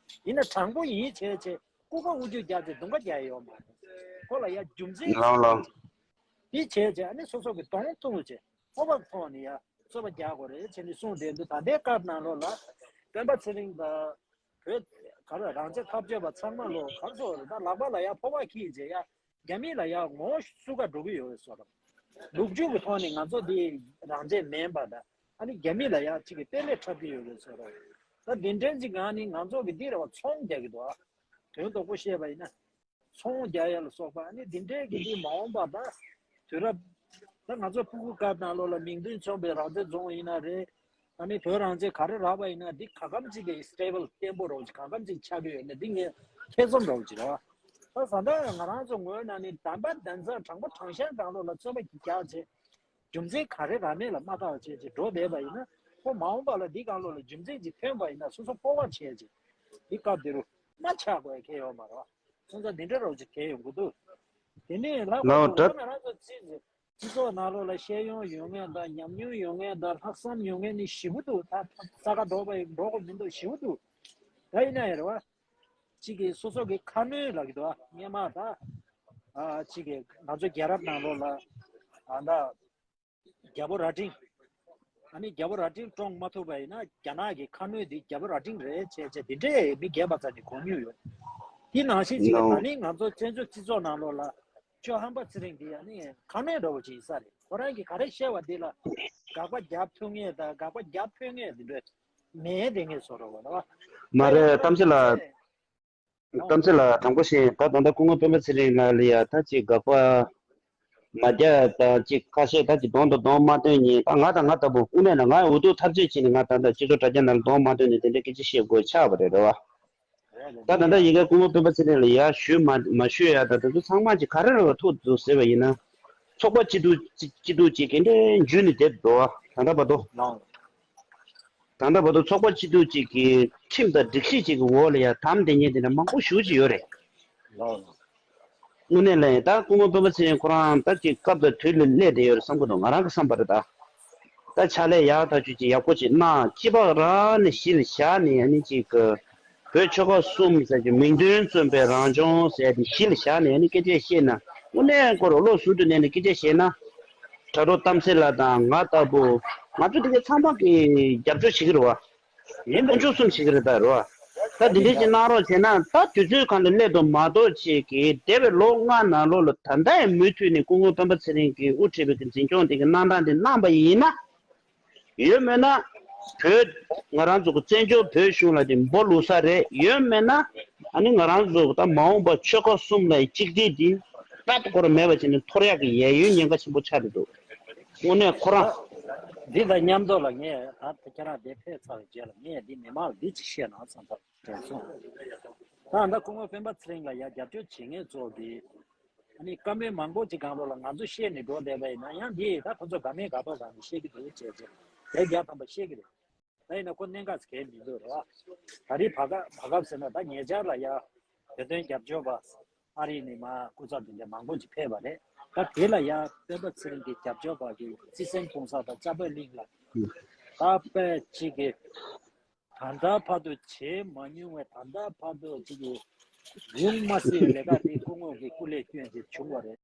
ཡིན་ན་དྲང་པོ་ཡིན་བྱས་བྱས་ལྐུགས་པ་འུ་ཅུ་རྒྱག་བྱས་དུང་ཁ་རྒྱག་ཡ་ཡོད་མ་རེད། ཁོ་ལ་ཡ་རྒྱུ་མཚན་ཅིག་ལའོ་ལའོ། འདི་བྱས་བྱས་ཨ་ནི་སོ་སོ་གི་གདོང་མཐོང་བྱས་སྤོབས་པ་ཐོག་ནས་ཡ་རྩོད་པ་རྒྱག་དགོས་རེད་བྱས་ནས་གསུངས་བསྡད་འདུག་ད་ལྟའི་སྐབས་ནང་ལོགས་ལ་སྤེན་པ་ཚེ་རིང་དང་བོད་ག་རེ་རང་བཙན་འཐབ་རྩོད་པ་ཚང་མ་ལོ་ག་རེ་ཟེར་དགོས་རེད། ད་ལག་པ་ལ་ཡ་ཕོར་པ་འཁྱེར་བྱས་ཡ་རྒྱ་མི་ལ་ཡ་ངོ་སུ་ག་འགྲོ་གི་ཡོད་རེད་ཟེར་རོ། ལུག་རྒྱུ་གི་ཐོག་ནས་ང་ཚོ་འདི་རང་བཙན་མིན་པ་དང་ཨ་ནི་རྒྱ་མི་ལ་ཡ་གཅིག་གི་དཔེ་ལས་འཁྲབ་ཀྱི་ཡོད་རེད་ཟེར་རོ། ད་འདི་འདྲའི་གཅིག་སྒང་ནས་ང་ཚོ་གི་འདི་རེད་བ་ཚོང་རྒྱག་གི་འདུག་ཨ། དོན་དག་པོ་བཤད་པ་ཡིན་ན། ཚོང་རྒྱག་ཡ་ལ་སོགས་པ་ཨ་ནི་འདི་འདྲའི་གི་འདི་མ་འོངས་པ་ད་དུས་རབས་ད་ང་ཚོ་ཕྲུ་གུ་སྐབས་ནང་ལོགས་ལ་མིང་དོན་མཚུངས་པའི་རང་བཙན་རྫོང་ཡིན་ན་རེད། ཨ་ནི་བོད་རང་བཙན་ག་རེ་རག་པ་ཡིན་ན་འདི་ག་གམ་གཅིག་གི་སི་ཊེ་བལ་བརྟན་པོ་རོགས་ཀྱི་ག་གམ་གཅིག་ཆགས་ཀྱི་ཡོད་ན་འདི་ངས་ཐེ་ཚོམ་རོགས་ཀྱི་རེད་བ། ད་ས་ད་ང་རང་ཚོ་ངོས་ནང་ནས་དམ་པ་དམ་བཟང་དྲང་པོ་དྲང་གཞག་སྒང་ལོགས་ལ་རྩོད་པ་ཅིག་རྒྱག་བྱས། རྒྱུ་མཚན་ག་རེ་རག་མེད་ལ་མ་བལྟ་བ་བྱས་བྱས་འགྲོ་བསྡད་པ་ཡིན་ན་ཁོ་མ་འོངས་པ་ལ་འདི་སྒང་ལོགས་ལ་རྒྱུ་མཚན་ཅིག་ཐོན་པ་ཡིན་ན་སོ་སོ་སྤོབས་པ་བྱས་བྱས་འདི་སྐབས་འདི་རུ་མ་ཆགས་དགོས་ཡ་གལ་ཡོད་མ་རེད་བ། སོང་ཙང་འདི་འདྲ་རོགས་ཅིག་གལ་ཡོང་གི་འདུག་དེ་ནས་ལྷག་པར་ལའོ་དུ་ད་ང་རང་ཚོ་རྩིས་སྤྱི་ཚོགས་ནང་ལོགས་ལ་ཤེས་ཡོན་ཡོད་མཁན་དང་ཉམས་མྱོང་ཡོད་མཁན་དང་ལྷག་བསམ་ཡོད་མཁན་ནི་ཞེ་པོ་འདུག་ད་ས་ཁ་འགྲོ་བ་འགྲོ་དགོས་མི་འདུག་ཞེ་པོ་འདུག་ད་ཡིན་ན་ཡང་རེད་བ། གཅིག་གིས་སོ་སོ་གི་ཁ་སྣོན་ལབ་ཀྱི་འདུག་ཨ། སྔས་མ་ད་ཨ་གཅིག་གིས་ང་ཚོ་རྒྱལ་རབས་ནང་ལོགས་ལ་ཨ་ད་རྒྱལ་པོ་རྭ་སྒྲེང་། ཨ་ནི་རྒྱལ་པོ་རྭ་སྒྲེང་བཀྲོངས་མ་ཐུབ་པ་ཡིན་ན་རྒྱ་ནག་གི་ཁ་སྣོན་འདི་རྒྱལ་པོ་རྭ་སྒྲེང་རེད་བྱས་བྱས་འདི་འདྲས་མི་རྒན་པ་ཚོ་ནས་གོ་མྱོང་ཡོད། དེ་ནང་བཞིན་གཅིག་གིས་ད་ནི་ང་ཚོ་བཙན་བྱོལ་སྤྱི་ཚོགས་ནང་ལོགས་ལ་ཅོ་ཧམ་པ་ཚེ་རིང་འདི་ཨ་ནི་ཁ་སྣོན་འདྲ་བོ་ཅིག་ཡིན་ས་རེད། ཁོ་རང་གིས་ག་རེ་བཤད་པ་འདི་ལ་དགག་པ་རྒྱབ་ཐུབ་མཁན་དང་དགག་པ་རྒྱབ་ཕོད་མཁན་འདི་འདྲས་མེད་དེ་ངས་བཟོ་འདྲ་བོ་རེད་བ། མ་རེད་གཏམ་ཚེ་ལགས། གཏམ་ཚེ་ལགས་དྲང་པོ་བཤད་ད་ད་ལྟ་སྐུ་ངོ་སྤེན་པ་ཚེ་རིང་ལགས་ལ་ཡ་ད་ཅིག་དགག་པ་མ་རྒྱག་ད་ཅིག་ཁ་ཤས་ད་ཅིག་གདོང་དང་གདོང་མ་སྟོན་ཉིན་ད་ང་དང་ང་ལྟ་བུ་དངོས་གནས་ན་ང་འུ་ཐུག་ཐབས་ཇུས་བྱས་ནས་ང་ད་ལྟ་སྤྱི་ཚོགས་དྲ་རྒྱ་ནང་ལ་གདོང་མ་སྟོན་ནས་དེ་འདྲའི་སྐད་ཆ་བཤད་དགོས་ཆགས་པ་རེད་རེད་བ། ད་ད་ལྟ་ཡིན་ག་སྐུ་ངོ་སྤེན་པ་ཚེ་རིང་ལ་ཡ་ཞུས་མ་མ་ཞུས་ཡ་ད་ད་དུ་ཚང་མ་ཅིག་ག་རེ་རེ་བ་ཐུག་འདུག་ཟེར་བ་ཡིན་ན། ཚོགས་པ་སྐྱིད་སྡུག་སྐྱིད་སྡུག་ཅིག་གི་འདྲའི་འཇུས་ནས་བསྡད་འདུག་བ་ད་ལྟ་བར་དུ། ད་ལྟ་བར་དུ་ཚོགས་པ་སྐྱིད་སྡུག་ཅིག་གི་ཁྲིམས་དང་སྒྲིག་གཞི་ཅིག་གི་འོག་ལ་ཡ་དམ་བསྡད་མཁན་དེ་འདྲ་མང་པོ་ཞེ་པོ་ཅིག་ཡོད་རེད། དངོས་གནས་ལ་ཡ་ད་སྐུ་ངོ་སྤེན་པ་ཚེ་རིང་ཁོ་རང་ད་ཅིག་སྐབས་དང་དུས་ལ་སླེབས་བསྡད་ཡོད་རེད་བསམ་གི་འདུག་ང་རང་གི་བསམ་པ་རེད་ད། ད་ཕྱག་ལས་ཡག་ཐག་ཆོད་ཅིག་ཡག་པོ་ཅིག་གནང་སྐྱིད་པ་རང་ནས་གཞི་ལ་བཞག་ནས་ཨ་ནི་ཅིག་གི་བོད་ཆོལ་ཁ་གསུམ་ཟེར་གྱི་མིང་དོན་མཚོན་པའི་རང་སྐྱོང་ཟེར་དེ་གཞི་ལ་བཞག་ནས་ཨ་ནི་སྐད་ཆ་བཤད་ན་དངོས་གནས་ཁོ་རང་བློ་གཟུ་བཏུལ་ནས་ནི་སྐད་ཆ་བཤད་ན། དྲ་གྲོགས་གཏམ་ཚེ་ལགས་དང་ང་ལྟ་བུ་ང་ཚོ་དེ་གའི་ཚང་མ་གི་རྒྱབ་སྐྱོར་བྱེད་ཀྱི་རེད་བ། ཡིན་པ་དཀོན་མཆོག་གསུམ་བྱེད་ཀྱི་རེད་ད་རེད་བ། ད་དེ་འདྲའི་ཅིག་གནང་རོགས་བྱས་ན་ད་དུས་ཚོད་གང་ལ་སླེབས་འདུག་མ་གཏོགས་ཅིག་གི་འདས་པའི་ལོ་ལྔ་ནང་ལོགས་ལ་ད་ལྟ་ཡང་མུ་མཐུད་ནས་སྐུ་ངོ་སྤེན་པ་ཚེ་རིང་གིས་དབུ་ཁྲིད་པའི་གི་འཛིན་སྐྱོང་དེ་གི་གནང་སྟངས་དེ་གནང་པ་ཡིན་ན། ཡོད་མེད་ན། བོད། ང་རང་ཚོ་གི་བཙན་བྱོལ་བོད་གཞུང་ལ་དེ་འབོ་ལུག་ས་རེད། ཡོད་མེད་ན། ཨ་ནི་ང་རང་ཚོ་གི་ད་མ་འོངས་པ་ཆོལ་ཁ་གསུམ་ལ་གཅིག་སྒྲིལ་དེ་རྦད་དེ་སྐོར་མེད་པ་བྱས་ནས་འཐོར་ཡག་གི་ཡལ་ཡུལ་ཉེན་ཁ་ཆེན་པོ་ཆགས་བསྡད་འདུག་དངོས་གནས་ཁོ་རང་། འདི་དང་མཉམ་དུ་ལ་ངས་ད་ཁྱེད་རང་དེ་ཕེབས་ཚར་བའི་རྗེས་ལ་ངས་འདི་མི་མང་ལ་འདི་ཅིག་བཤད་ན་བསམ་ཚར་དྲན་སོང་། ད་ད་སྐུ་ངོ་སྤེན་པ་ཚེ་རིང་ལ་ཡ་རྒྱབ་སྐྱོར་བྱེད་མཁན་ཚོ་གི་ཨ་ནི་བཀའ་མོལ་མང་པོ་ཅིག་གང་རོགས་ལ་ང་ཚོ་བཤད་ནས་འགྲོ་བསྡད་པ་ཡིན་ན་ཡང་འདི་ད་ཁོ་ཚོ་དགའ་མེད་དགའ་ཐོག་གང་ནས་བཤད་ཀྱི་འདུག་བྱས་རྗེས་དེ་རྒྱག་ཐམ་པ་བཤད་ཀྱི་རེད། ད་ཡིན་ན་ཁོ་གནད་འགག་གལ་མི་འདུག་རེད་བ། ད་རེས་བར་སྐབས་བར་སྐབས་ཟེར་ན་ད་ཉེ་ཆར་ལ་ཡ་བོད་དོན་རྒྱབ་སྐྱོར་པ་ཨ་རི་ནས་མ་སྐུ་ཚབ་དེ་འདྲ་མང་པོ་ཅིག་ཕེབས་པ་རེད། ད་དེ་ལ་ཡ་སྤེན་པ་ཚེ་རིང་གི་རྒྱབ་སྐྱོར་པ་གི་བརྩི་སེམས་སྤུངས་ས་དང་ཅ་པའི་གླིང་ལ་ད་དཔེ་གཅིག་གི་ད་ལྟ་བར་དུ་བྱེད་མ་མྱོང་བའི་ད་ལྟ་བར་དུ་གཅིག་གི་ཡོང་མ་སྲིད་པའི་ལས་ཀ་དེ་སྐུ་ངོ་གི་སྐུ་ལས་སྐྱོན་ཅིག་བྱུང་བ་རེད།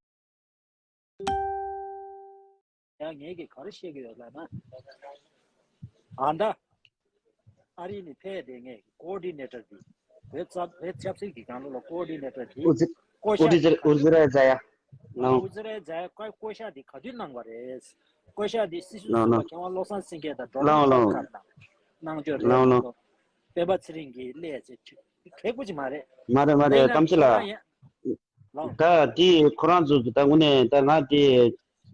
ཡང་ངས་ཀྱིས་ག་རེ་བཤད་ཀྱི་ཡོད་ལབ་ན། ཨ་མདའ། ཨ་རི་ནས་ཕེབས་ཏེ་ངས་ཀོ་ཨོ་ཌི་ནེ་ཊར་འདི། བོད་ཚབ་བོད་ཆབ་སྲིད་ཀྱི་སྒང་ལོགས་ལ་ཀོ་ཨོ་ཌི་ནེ་ཊར་འདི། ཨུ་ཛི་བསྐོ་ཨུ་ཛི་བཞག་ཨུ་ཛི་ར་ཛ་ཡ། ནང་། ཨུ་ཛི་ར་ཛ་ཡ་བསྐོ་བསྐོ་བཞག་འདི་ག་དུས་གནང་བ་རེད། བསྐོ་བཞག་འདི་སྲིད་ཟུར་ནང་ཟུར་པ་མཁས་དབང་བློ་བཟང་སེང་གེ་དང་ཌོ་ནལ་ལའོ་ཊརམ་ལའོ་ཁ་ནང་གནང་ཆོག་རེད་ལའོ་ལའོ། ལབ་ཀྱི་འདུག་སྤེན་པ་ཚེ་རིང་གིས་སླེབས་ཚེ་གལ་པོ་ཅིག་མ་རེད། མ་རེད་མ་རེད། ཡིན་ན་གཏམ་ཅི་ལ། ཁྱེད་རང་ཡ། ལགས། ད་དེ་ཁོ་རང་ཚོ་ད་དངོས་གནས་ད་ང་དེ་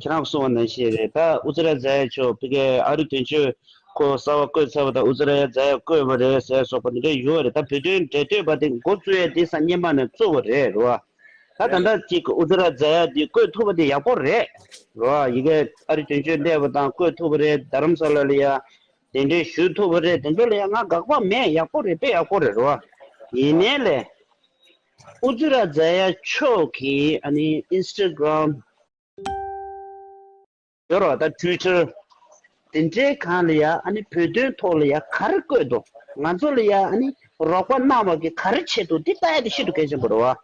ཁྱེད་རང་གསུངས་པ་ནང་བཞིན་རེད། ད་ཨུ་ཛི་ར་ཛ་ཡ་མཆོག་ཕ་གིའི་ཨ་རི་དོན་གཅོད་ཁོ་གསར་པ་བསྐོས་ཚར་བ་དང་ཨུ་ཛི་ར་ཛ་ཡ་བསྐོས་པ་རེད་ཟེར་སོགས་པ་འདི་འདྲ་ཡོད་རེད། ད་བོད་དོན་འབྲེལ་མཐུད་པ་དེ་འགོ་བཙུགས་ཡས་དེ་སང་སྔོན་མ་ནས་བཙུགས་པ་རེད་རེད་བ། ད་ད་ལྟ་གཅིག་ཨུ་ཛི་ར་ཛ་ཡ་འདི་བསྐོས་ཐུབ་པ་དེ་ཡག་པོ་རེད་རེད་བ། ཡ་གི་ཨ་རི་དོན་གཅོད་སླེབས་པ་དང་བསྐོས་ཐུབ་པ་རེད། རྡ་རམ་ས་ལ་ལ་ཡ་དེ་འདྲའི་ཞུ་ཐུབ་པ་རེད། དེ་ཚོ་ལ་ཡང་ང་དགག་པ་མེད། ཡག་པོ་རེད། དཔེ་ཡག་པོ་རེད་རོ། ཡིན་ནའི་ལས་ཨུ་ཛི་ར་ཛ་ཡ་མཆོག་གིས་ཨ་ནི་ཨིན་སི་ཊ་གྷི་རམ་ཡོད་རོ། ད་ཊུའི་ཊར་དེ་འདྲའི་སྒང་ལ་ཡ་ཨ་ནི་བོད་དོན་ཐོག་ལ་ཡ་ག་རེ་བཀོད་འདུག་ང་ཚོ་ལ་ཡ་ཨ་ནི་རོགས་པ་གནང་བ་གི་ག་རེ་བྱེད་འདུག་འདི་ལྟ་ཡ་དེ་ཤིན་ཏུ་གལ་ཆེན་པོ་རེད་བ།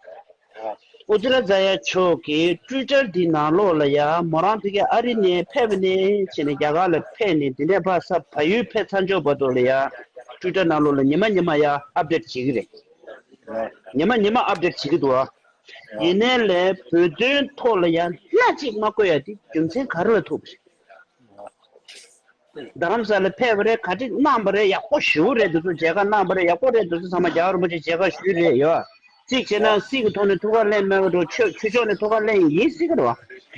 ཨུ་ཛི་ར་ཛ་ཡ་མཆོག་གིས་ཊུའི་ཊར་འདི་ནང་ལོགས་ལ་ཡ་མོ་རང་ཕ་གི་ཨ་རི་ནས་ཕེབས་ནས་བྱས་ནས་རྒྱ་གར་ལ་ཕེབས་ནས་དེ་ནས་ཕར་ས་བལ་ཡུལ་ཕེབས་ཚར་འཇོག་བར་དུ་ལ་ཡ་ཊུའི་ཊར་ནང་ལོགས་ལ་ཉི་མ་ཉི་མ་ཡ་ཨབ་ཌེཊ་བྱེད་ཀྱི་རེད། ཉི་མ་ཉི་མ་ཨབ་ཌེཊ་བྱེད་ཀྱི་འདུག་ཨ། ཡིན་ནའི་ལས་བོད་དོན་ཐོག་ལ་ཡ་སྣ་གཅིག་མ་བཀོད་ཡ་དེ་རྒྱུ་མཚན་ག་རེ་ལ་ཐུག་པ་རེད། རྡ་རམ་ས་ལ་ཕེབས་པ་རེད། ག་རེ་གནང་བ་རེད། ཡག་པོ་ཞེ་པོ་རེད། འདི་ཚོ་མཇལ་ཁ་གནང་བ་རེད། ཡག་པོ་རེད། འདི་ཚོ་ཚང་མ་རྒྱལ་བ་རིན་པོ་ཆེ་མཇལ་ཁ་ཞུས་རེད་ཡོད། གཅིག་བྱས་ན་སྲིད་ཀྱི་ཐོག་ནས་ཐུགས་ཁུར་ལེན་མེད་པ་འགྲོ། ཆོས་ཆོས་ཕྱོགས་ནས་ཐུགས་ཁུར་ལེན་ཡིན་སྲིད་ཀྱི་རེད་བ།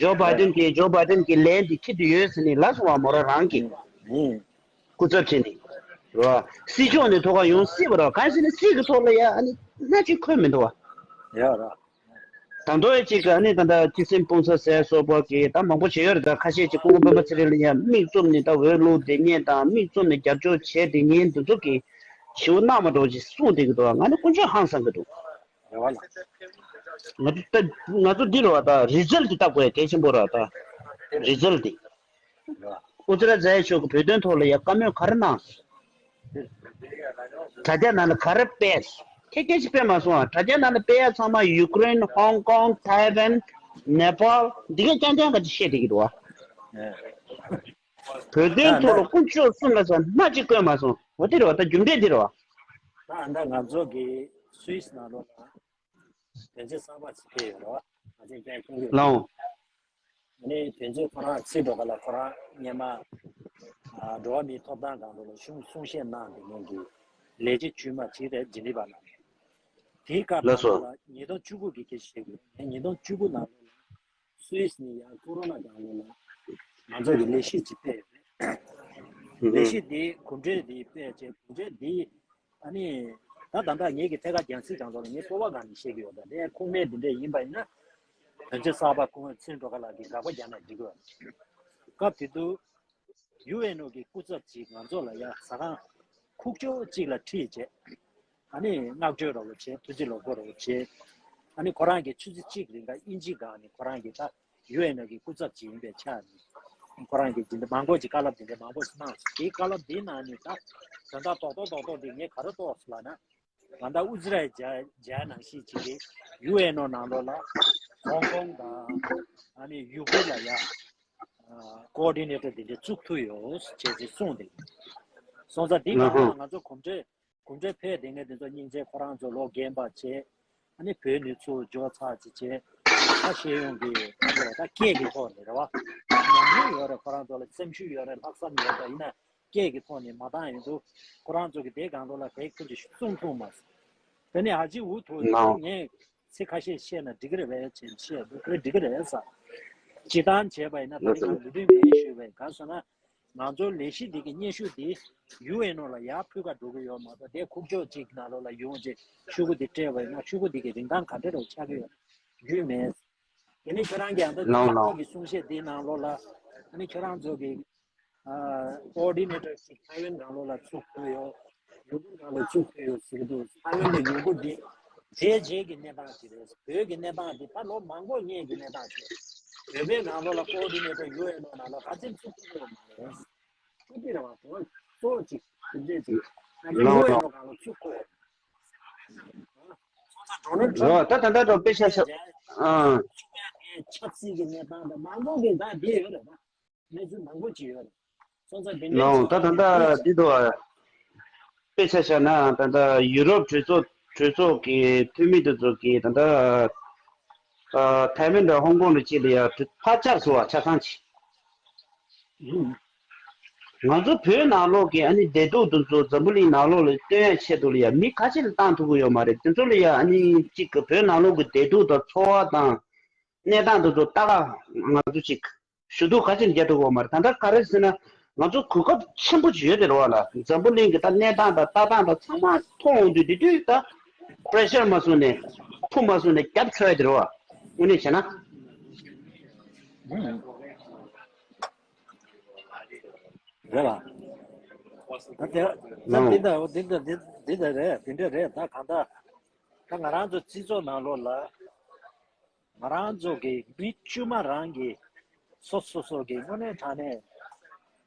ཇོ་བྷའི་ཌེན་གྱིས་ཇོ་བྷའི་ཌེན་གྱི་ལན་འདི་འཁྱེར་དུ་ཡོད་ཟེར་ནས་ལབ་སོང་བ། མོ་རང་རང་གིས་སྐུ་ཚབ་བྱས་ནས་རེད་བ། སྲིད་ཕྱོགས་ནས་ཐུགས་ཁུར་ཡོང་སྲིད་པ་རེད་བ། གང་ཡིན་ཟེར་ན་སྲིད་ཀྱི་ཐོག་ལ་ཡ་ཨ་ནི་སྣ་གཅིག་འཁོད་མི་འདུག་བ། ཡོད་རེད། ད་དུང་ཡང་གཅིག་ག་ནི་ད་ལྟ་སྤྱི་སེམས་སྤུངས་ས་ཟེར་སོགས་པ་གི་ད་མང་པོ་བྱས་ཡོད་རེད། ད་ཁ་ཤས་ཀྱིས་སྐུ་ངོ་སྤེན་པ་ཚེ་རིང་ལ་ཡང་མིག་བཙུམ་ནས་ད་འོས་བླུགས་བསྡད་མཁན་དང་མིག་བཙུམ་ནས་རྒྱབ་སྐྱོར་བྱས་བསྡད་མཁན་འདི་ཚོ་གིས་ཞེ་པོ་གནང་མ་འགྲོ་ཅིག་གསུངས་བསྡད་ཀྱི་འདུག་ང་ནི་དཀོན་མཆོག་ཧང་སང་གི་འདུག་རེད་བ་ལགས། ང་ཚོ་ད་ང་ཚོ་འདི་རེད་བ། ད་རི་ཛལ་ཊི་བལྟ་དགོས་གལ་ཆེན་པོ་རེད་བ། ད་རི་ཛལ་ཊི་འདི། ཨུ་ཙི་ར་ཛ་ཡ་མཆོག་གིས་བོད་དོན་ཐོག་ལ་ཡ་བཀའ་མོལ་ག་རེ་གནང་། དྲ་རྒྱ་ནང་ལ་ག་རེ་སྤེལ། ཁྱེད་སྐད་ཆ་སྤེལ་མ་སོང་ཨ། དྲ་རྒྱ་ནང་ལ་སྤེལ་ཡ་ཚང་མ་ཡུ་ཀེ་རེན། ཧོང་ཀོང་། ཐའེ་ཝན། ནེ་པཱལ། འདི་གས་རྐྱང་རྐྱང་ག་ཅིག་བཤད་བསྡད་ཀྱི་འདུག་བ། བོད་དོན་ཐོག་ལ་དཀོན་མཆོག་གསུམ་ལ་ས་སྣ་གཅིག་བཀོད་མ་སོང་། འོ་དེ་རེད་བ། ད་རྒྱུ་འབྲས་འདི་རེད་བ། ད་ད་ང་ཚོ་གི་སུད་སི་ནང་ལོགས་ལ་དོན་ཚན་གསར་པ་ཞིག་ཕེབས་ཡོད་རེད་བ། ང་ཚོས་ཀྱང་མཁྱེན་གྱི་ཡོད། ལའོ། ཨ་ནི་དོན་ཚན་ཁོ་རང་ཚིག་འགྲོ་ག་ལ་ཁོ་རང་སྔོན་མ་ཨ་འགྲོ་བ་མིའི་ཐོབ་ཐང་སྒང་ལོགས་ལ་གསུང་གསུང་བཤད་གནང་བསྡད་མཁན་གྱི་ལས་བྱེད་དཀྱུས་མ་ཅིག་རེད། ཇི་ནི་ཝ་ལ། དེའི་སྐབས་ལགས་སོ། ནང་ལོགས་ལ་ཉིས་སྟོང་བཅུ་དགུ་གི་སྐད་ཆ་བཤད་དགོས། ཉིས་སྟོང་བཅུ་དགུ་ནང་ལོགས་ལ་སུད་སི་ནས་ཡང་ཀོ་རོ་ན་སྒང་ལོགས་ལ་ང་ཚོ་གི་ལས་གཞི་ཅིག་སྤེལ་ཡོད་རེད། ལས་གཞི་འདི་གོམས་འདྲིས་འདི་སྤེལ་བྱས། གོམས་འདྲིས་འདི་ཨ་ནི། ད་ད་ལྟ་ངེད་ཀྱི་ཐད་ཀར་རྒྱང་སྲིང་སྒང་ཐོག་ལ་ངས་སྤོབས་པ་སྒང་ནས་བཤད་ཀྱི་ཡོད། ད་དེ་ཁུངས་མེད་འདི་འདྲས་ཡིན་པ་ཡིན་ན། དོན་ཚན་གསར་པ་ཁུངས་མེད་ཚུན་འགྲོ་ག་ལ་གི་དགག་པ་རྒྱག་ན་འགྲིག་གི་ཡོད། སྐབས་དེ་དུས་ཡུ་ཨེན་ཨོ་གི་སྐུ་ཚབ་ཅིག་ང་ཚོ་ལ་ཡ་ཟ་ཁང་ཁུག་ཀྱོག་ཅིག་ལ་ཁྲིད་བྱས། ཨ་ནི་བསྔགས་བརྗོད་རོགས་བྱས། ཐུགས་རྗེ་ལོ་དགོས་རོགས་བྱས། ཨ་ནི་ཁོ་རང་གིས་ཆུ་ཚོད་གཅིག་རིང་ག་དབྱིན་ཇི་སྒང་ནས་ཁོ་རང་གིས་ད་ཡུ་ཨེན་ཨོ་གི་སྐུ་ཚབ་ཅིག་ཡིན་པའི་ཆ་ནས་ཁོ་རང་གིས་འདི་འདྲ་མང་པོ་ཅིག་བཀའ་སློབ་འདི་འདྲ་མང་པོ་ཞིག་གནང་སོང་། དེའི་བཀའ་སློབ་འདིའི་ནང་ནས་ད་དོན་དག་རྡོག་རྡོག་རྡོག་རྡོག་འདི་ངས་ག་རེ་རྟོགས་སོང་ལབ་ན། ད་ལྟ་ཨུ་ཛི་ར་ཛ་ཡ་ནང་བཞིན་ཅིག་གིས་ཡུ་ཨེན་ཨོ་ནང་ལོགས་ལ་ཧོང་ཀོང་དང་ཨ་ནི་ཡུ་གུར་ལ་ཡ་ཀོ་ཨོ་ཌི་ནེ་ཊར་འདི་འདྲ་བཙུགས་ཐུབ་ཡོད་ཅེས་ཅིག་གསུངས་ཏེ། སོང་ཙང་འདི་གང་ལ་ང་ཚོ་གོམ་བགྲོད་གོམ་བགྲོད་ཕེབས་བསྡད་མཁན་དེ་ཚོ་སྙིང་རྗེ། ཁོ་རང་ཚོ་ལོ་རྒན་པ་བྱས། ཨ་ནི་བོད་ནས་ཚུར་འབྱོར་ཚར་ཅིག་བྱས། ད་ཤེས་ཡོན་གྱི་ད་སྐད་ཀྱི་ཐོག་ནས་རེད་བ། ཉམས་མྱོང་ཡོད་རེད། ཁོ་རང་ཚོ་ལ་སེམས་ཤུགས་ཡོད་རེད། ལྷག་བསམ་ཡོད་རེད། ཡིན་ན་སྐད་ཀྱི་ཐོག་ནས་མ་བཏང་ཡོང་དུས་ཁོ་རང་ཚོ་གི་དེ་སྒང་ཐོག་ལ་དེ་ཁུར་གྱིས་གསུང་ཐུབ་མ་སོང་། དེ་ནས་ཨ་ཅེ་འུ་ཐུག་ཡིན་ན་ངས་ཚིག་ཁ་ཤས་བཤད་ན་འགྲིག་གི་རེད་པས་ཅེས་བཤད་འདུག་དེ་འགྲིག་གི་རེད་ཟེར། སྤྱིར་བཏང་བྱས་པ་ཡིན་ན་ད་རེས་ང་ལུས་དོན་མེད་ཞུས་པས། གང་ཟེར་ན། ང་ཚོའི་ལས་གཞི་འདི་གི་སྙན་ཞུ་འདི་ཡུ་ཨེན་ཨོ་ལ་ཡར་ཕུལ་ག་འགྲོ་གི་ཡོད་མ་གཏོགས་དེ་ཁུག་ཀྱོག་ཅིག་ནང་ལོགས་ལ་ཡོང་རྗེས་ཤོག་གུ་འདི་སྤྲད་པ་ཡིན་ན་ཤོག་གུ་འདི་གི་རིན་ཐང་ག་འདྲ་རུ་ཆགས་ཀྱི་ཡོད་རྒྱུས་མེད། དེ་ནི་ཁྱོད་རང་གི་ཨ་མདོ་ལའོ་ཁ་ལའོ། ཐུག་གི་གསུང་བཤད་དེའི་ནང་ལོགས་ལ། ཨ་ནི་ཁྱོད་རང་ཚོ་གི་ཨ་ཀོ་ཨོ་ཌི་ནེ་ཊར་ཞིག་ཐའེ་ཝན་གང་ལོགས་ལ་བཙུགས་ཐུབ་ཡོད། ཡུ་གུར་གང་ལོགས་བཙུགས་ཐུབ་ཡོད་ཟེར་གི་འདུག་ཐའེ་ཝན་དང་ཡུ་གུར་འདི་རྒྱལ་རྗེས་ཀྱི་གནས་སྟངས་ཅིག་རེད། བོད་ཀྱི་གནས་སྟངས་འདི་ད་ལོ་མང་པོ་སྔོན་གྱི་གནས་སྟངས་ཅིག་བོད་པའི་ནང་ལོགས་ལ་ཀོ་ཨོ་ཌི་ནེ་ཊར་ཡུ་ཨེན་ཨོ་ནང་ལོགས་ག་ཚོད་བཙུགས་ཐུབ་ཡོད་མ་རེད། ཁུ་ཏི་ར་བ་གཙོ་བོ་གཙོ་བོ་ཅིག་དེ་འདྲས་ཅིག་ད་ལྟ་ལའོ་ཡུ་ཨེན་ལའོ། ཨོ་གང་ལོགས་བཙུགས་དགོས། སོང་ཙང་ཌོ་ནལ་ཊམ་རོ་ད་ད་ལྟ་འགྲོ་དཔེ་ཤ་ཤ་ཨ། ཆབ་སྲིད་ཀྱི་གནས་སྟངས་དང་མང་པོ་གི་ད་བསྡད་ཡོད་རེད་ད། གནས་ཚུལ་མང་པོ་ཅིག་ཡོད་རེད། སོང་ཙང་དེ་འདྲའི་ལའོ་ད་ད་ལྟ་འདི་དོ་དཔེ་ཆ་བཞག་ན་ད་ལྟ་ཡུ་རོབ་གྲོས་ཚོགས་གྲོས་ཚོགས་ཀྱི་འཐུས་མི་དེ་ཚོ་གིས་ད་ལྟ་ཨ་ཐའེ་ཝན་དང་ཧོང་ཀོང་དུ་ཅིག་ལ་ཡ་ཕར་བཅར་སོང་བ་ཆ་ཚང་ཅིག་ང་ཚོ་བོད་ནང་ལོགས་ཀྱི་ཨ་ནི་བདེ་སྡུག་དེ་ཚོ་འཛམ་བུ་གླིང་ནང་ལོགས་ལ་སྟོན་ཡ་ཆེད་དུ་ལ་ཡ་མི་ཁ་ཤས་ལ་བཏང་ཐུབ་ཀྱི་ཡོད་མ་རེད། དེ་ཚོ་ལ་ཡ་ཨ་ནི་གཅིག་གི་བོད་ནང་ལོགས་ཀྱི་བདེ་སྡུག་དང་འཚོ་བ་དང་གནས་སྟངས་དེ་ཚོ་ལྟ་ག་ང་ཚོ་གཅིག་ཞུ་གཏུག་ཁ་ཕྱིར་རྒྱག་ཐུབ་ཀྱི་ཡོད་མ་རེད། ད་ལྟ་ག་རེ་ཟེར་ན་ང་ཚོ་གོ་སྐབས་ཆེན་པོ་ཅིག་ཡོད་དེ་རེད་བ་ལ། འཛམ་བུ་གླིང་གི་ད་གནས་སྟངས་དང་ལྟ་སྟངས་དང་ཚང་མ་མཐོང་ཡོང་དུས་དེ་དུས་ད་པེ་རེ་ཤར་མ་བཟོ་ནས་ཕུ་མ་བཟོ་ནས་རྒྱབ་འཚོལ་ཡ་དེ་རེད་བ། དངོས་གནས་བྱས་ན། རེད་ལ། ད་དེ་ད་ལའོ་འདི་འདྲ་འདི་འདྲ་འདི་འདྲ་རེད། འདི་འདྲ་རེད། ད་གང་ལྟར་ད་ང་རང་ཚོ་སྤྱི་ཚོགས་ནང་ལོགས་ལ། ང་རང་ཚོ་གི་མི་དཀྱུས་མ་རང་གི་སོ་སོ་སོ་གི་དངོས་གནས་དྲང་གནས་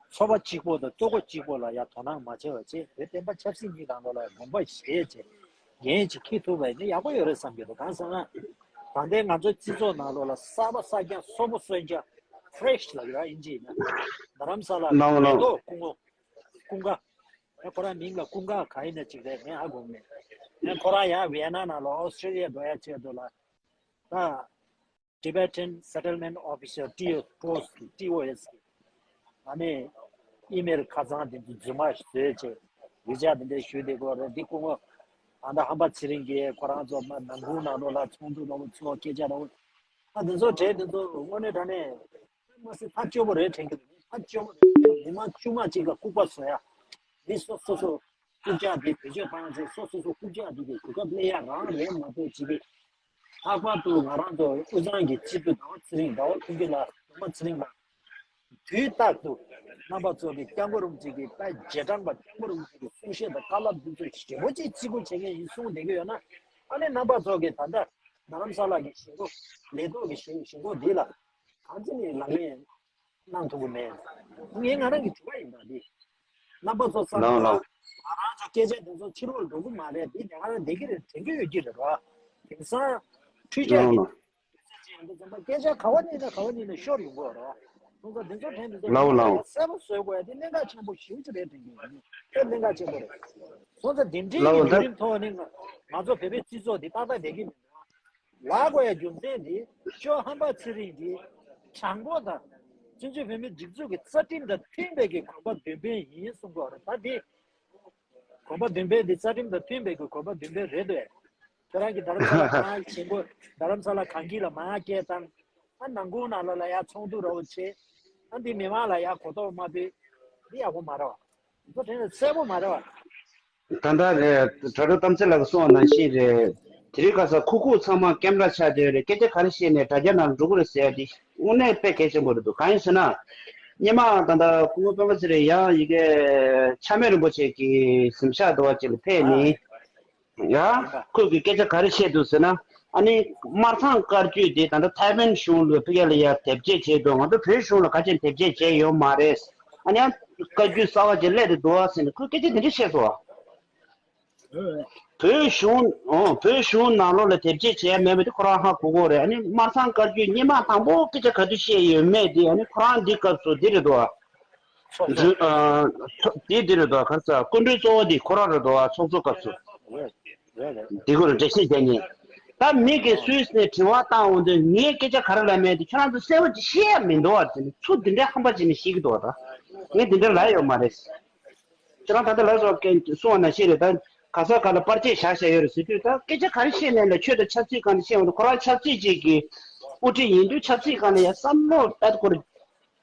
འཚོ་བ་གཅིག་པོ་དང་ལྟོ་གོས་གཅིག་པོ་ལ་ཡ་དོ་སྣང་མ་བྱས་པ་བྱས། བོད་བསྟན་པ་ཆབ་སྲིད་གཉིས་སྒང་ལོགས་ལ་དགོངས་པ་བཞེས་བྱས་འགན་ཅིག་འཁྱེར་ཐུབ་པ་ཡིན་ན་ཡག་པོ་ཡོད་རེད་བསམ་གྱི་འདུག་གང་ཟེར་ན། ད་ལྟའི་ང་ཚོའི་སྤྱི་ཚོགས་ནང་ལོགས་ལ་གསར་པ་གསར་རྐྱང་གསོན་པོ་གསོན་རྐྱང་ཕེ་རེ་ཤི་ལབ་ཡོད་ཨིན་ཇི་ཡིན་ན། རྡ་རམ་ས་ལ་ལའོ་མེ་ལའོ་ཏོག་ཀུན་དགའ་ཀུན་དགའ། ཁོ་རང་མིང་ལ་ཀུན་དགའ་ག་ཡིན་ན་གཅིག་རེད། ངས་ཧ་གོ་མེད། ཁོ་རང་ཡང་ཝི་ཡེ་ན་ནང་ལ་ཨོ་སི་ཀྲི་ལི་ཡ་འགྲོ་ཡ་ཆེད་དུ་ལ། ད་Tibetan Settlement Officer ཊི་ཨོ་ཊི་ཨོ་ཨེས་གི་ཨ་ནི་ཨི་མེལ་ཁ་ཚང་དེ་ཚོ་རྫུན་མ་བཟོས་བྱས་ཝི་ཛ་དེ་འདྲ་ཞུས་བསྡད་ཀྱི་ཡོད་རེད། འདི་སྐུ་ངོ་ཨ་མདའ་ཧམ་པ་ཚེ་རིང་གིས་ཁོ་རང་ཚོ་མ་ནང་ཁུལ་ནང་ལོགས་ལ་ཚོགས་འདུ་འདྲ་བོ་ཚོགས་སྐད་ཆ་འདྲ་བོ་ཨ་དེ་ཚོ་གྲས་དེ་ཚོ་དངོས་གནས་དྲང་གནས་མ་སྲིད་ཐག་ཆོད་པོ་རེད་དྲན་གྱི་འདུག་ཐག་ཆོད་པོ་རེད། མི་མང་དཀྱུས་མ་གཅིག་ལ་ལྐུགས་པ་བཟོ་ཡ། མི་སོ་སོ་སོ་རྐུབ་བཀྱག་དེ་བེད་སྤྱོད་བཏང་ཚེ་སོ་སོ་སོ་རྐུབ་བཀྱག་དེ་གི་གོ་སྐབས་སླེབས་ཡ་རང་རེད་མ་གཏོགས་ཅི་གི། ལྷག་པར་དུ་ང་རང་ཚོ་དབུས་གཙང་གི་སྤྱི་འཐུས་ཟླ་བ་ཚེ་རིང་ཟླ་བ་ཕུན་སྐྱིད་ལགས་ཟླ་བ་ཚེ་རིང་ལགས་དུས་རྟག་ཏུ་རྣམ་པ་ཚོ་གི་སྐྱབས་མགོན་རིན་པོ་ཆེ་གི་ད་རྗེས་འབྲང་པ་སྐྱབས་མགོན་རིན་པོ་ཆེ་གི་གསུང་བཤད་དང་བཀའ་སློབ་འདི་ཚོ་ཞེ་པོ་ཅིག་བརྩི་བཀུར་བྱེད་མཁན་ཡིན་གསུངས་བསྡད་ཀྱི་ཡོད་ན། ཨ་ནི་རྣམ་པ་ཚོ་གི་ད་ལྟ་རྡ་རམ་ས་ལ་གི་ཞིང་ཁོ་ལས་ཐོག་གི་ཞིང་ཞིང་ཁོ་འདི་ལ་གང་ཅི་ནས་ལག་ལེན་གནང་ཐུབ་ཀྱི་མེད། ངས་ང་རང་གི་དྲི་བ་ཡིན་པ་འདི། རྣམ་པ་ཚོ་བསམ་ལ་ལའོ་ལའོ། ང་རང་ཚོ་སྐད་ཆ་དེ་ཚོ་ཕྱི་ལོགས་འགྲོ་གི་མ་རེད། འདི་ནས་ང་རང་བསྡད་ཀྱི་རེད་དྲན་གྱི་ཡོད་ཀྱི་རེད་རོ། དེང་སང་འཕྲུལ་ཆས་ཀྱི་ལའོ་ལའོ། སྐད་ཆ་ག་བ་ནས་ན་ག་བ་ནས་ན་ཤོར་ཡོང་གི་རེད། སོང་ཙང་འདི་ཚོ་དྲན་འདི་ཚོ་ལའོ་ལའོ། གསལ་པོ་བཟོ་དགོས་ཡ་དེ་གནད་འགག་ཆེན་པོ་ཞེ་པོ་ཅིག་རེད་དྲན་གྱི་ཡོད། དེ་གནད་འགག་ཆེན་པོ་རེད། སོང་ཙང་འདི་འདྲའི་ལའོ་ལའོ་བརྒྱུད་རིམ་ཐོག་ནས་ང་ང་ཚོ་བོད་པའི་སྤྱི་ཚོགས་འདི་ཏག་ཏག་བསྡད་ཀྱི་མི་འདུག་ལབ་དགོས་ཡ་རྒྱུ་མཚན་འདི་ཤོ་ཧམ་པ་ཚེ་རིང་གིས་དྲང་པོ་དང་སྤྱི་འཐུས་བོད་མིའི་སྒྲིག་འཛུགས་ཀྱི་རྩ་ཁྲིམས་དང་མཐུན་པའི་གི་གོམ་པ་མདུན་སྤོས་ཡིན་གསུང་གི་ཡོད་རེད། ད་འདི་གོམ་པ་མདུན་སྤོས་འདི་རྩ་ཁྲིམས་དང་མཐུན་པའི་གི་གོམ་པ་མདུན་སྤོས་རེད་འདུག་ཁྱོད་རང་གི་རྡ་རམ་ས་ལ་གང་ཞེན་གོ་རྡ་རམ་ས་ལ་གངས་སྐྱིད་ལ་མང་སྐད་བཏང་། ཨ་ནང་ཁུལ་ནང་ལོགས་ལ་ཡ་ཚོགས་འདུ་རོགས་བྱེད། ཨ་འདི་མི་མང་ལ་ཡ་གོ་རྟོགས་མ་ཕུལ། འདི་ཡག་པོ་མ་རེད་བ། འདི་དྲན་གསལ་པོ་མ་རེད་བ། ད་ལྟ་རེད། དྲ་གྲོགས་གཏམ་ཚེ་ལགས་ཀྱིས་གསུངས་པ་ནང་བཞིན་རེད། དེ་རིང་ཁ་སང་ཁུག་ཁུག་ཚང་མ་ཀེམ་ར་ཆགས་བསྡད་ཡོད་རེད། སྐད་ཆ་ག་རེ་བཤད་ནས་དྲ་རྒྱ་ནང་འགྲོ་གི་རེད་ཟེར་ཡ་འདི་དངོས་གནས་དཔེ་གལ་ཆེན་པོ་རེད་འདུག་གང་ཡིན་ཟེར་ན། སྔོན་མ་ད་ལྟ་སྐུ་ངོ་སྤེན་པ་ཚེ་རིང་ཡང་ཡི་གེ་ཆགས་མེད་རིན་པོ་ཆེ་གི་གཟིམ་ཤག་འདྲ་བ་ཅིག་ལ་ཕེབས་ནས། ཡ། ཁོས་ཀྱི་སྐད་ཆ་ག་རེ་བཤད་འདུག་ཟེར་ན། ཨ་ནི་སྨར་ཁམས་བཀའ་བརྒྱུད་དེ་ད་ལྟ་ཐའེ་ཝན་གཞུང་ལ་ཕ་གི་ལ་ཡ་དེབ་སྐྱེལ་བྱས་འདུག་ང་ཚོ་བོད་གཞུང་ལ་ག་ཅན་དེབ་སྐྱེལ་བྱས་ཡོད་མ་རེད། ཨ་ནི་ཡང་བཀའ་བརྒྱུད་གསར་བ་ཅིག་སླེབས་འདུག་ཟེར་ནས་ཁོས་སྐད་ཆ་དེ་འདྲ་བཤད་སོང་བ། བོད་གཞུང་། ཨོ། བོད་གཞུང་ནང་ལོགས་ལ་དེབ་སྐྱེལ་བྱས་མེད་པ་དེ་ཁོ་རང་ཧ་གོ་གོ་རེད། ཨ་ནི་སྨར་ཁམས་བཀའ་བརྒྱུད་སྔོན་མ་དང་པོ་སྐད་ཆ་ག་དུས་བཤད་ཡོད་མེད་དེ་ཨ་ནི་ཁོ་རང་འདི་སྐབས་སུ་འདི་རེད་འདུག་བ། ཚོགས་གཙོ། འདི་འདི་རེད་དོ། ག་རེ་ཟེར། སྐུ་མགྲོན་གཙོ་བོ་འདི་ཁོ་རང་རེད་དོ། ཚོགས་གཙོ་སྐབས་སུ། རེད་རེད། འདི་སྐོར་འགྲེལ་བཤད་བྱས་ནས། ད་མི་གིས་སུད་སི་ནས་དྲི་བ་བཏང་འོང་དུས་ངས་སྐད་ཆ་ག་རེ་ལབ་མེད་དེ་ཁྱོད་རང་ཚོ་གསལ་པོ་ཅིག་བཤད་ཡ་མི་འདུག་བ་ཟེར་ནས་ཚུར་འདི་འདྲའི་ཧམ་པ་བྱས་ནས་བཤད་ཀྱི་འདུག་བ། ད་ངས་འདི་འདྲ་ལབ་ཡོད་མ་རེད། ཁྱོད་རང་ད་ལྟ་ལབ་སོགས་སྐད་གསུང་བ་ནང་བཞིན་རེད། ད་ག་ས་ག་ལ་པར་ཆས་བཞག་བཞག་ཡོད་རེད་ཟེར་དུས། ད་སྐད་ཆ་ག་རེ་བཤད་ནས་ལ་ཆོས་དང་ཆབ་སྲིད་སྒང་ནས་བཤད་འོང་དུས་ཁོ་རང་ཆབ་སྲིད་ཅིག་གི་དབུ་ཁྲིད་ཡིན་དུས་ཆབ་སྲིད་སྒང་ནས་ཡ་བསམ་བློ་ད་ཁོ་རེ།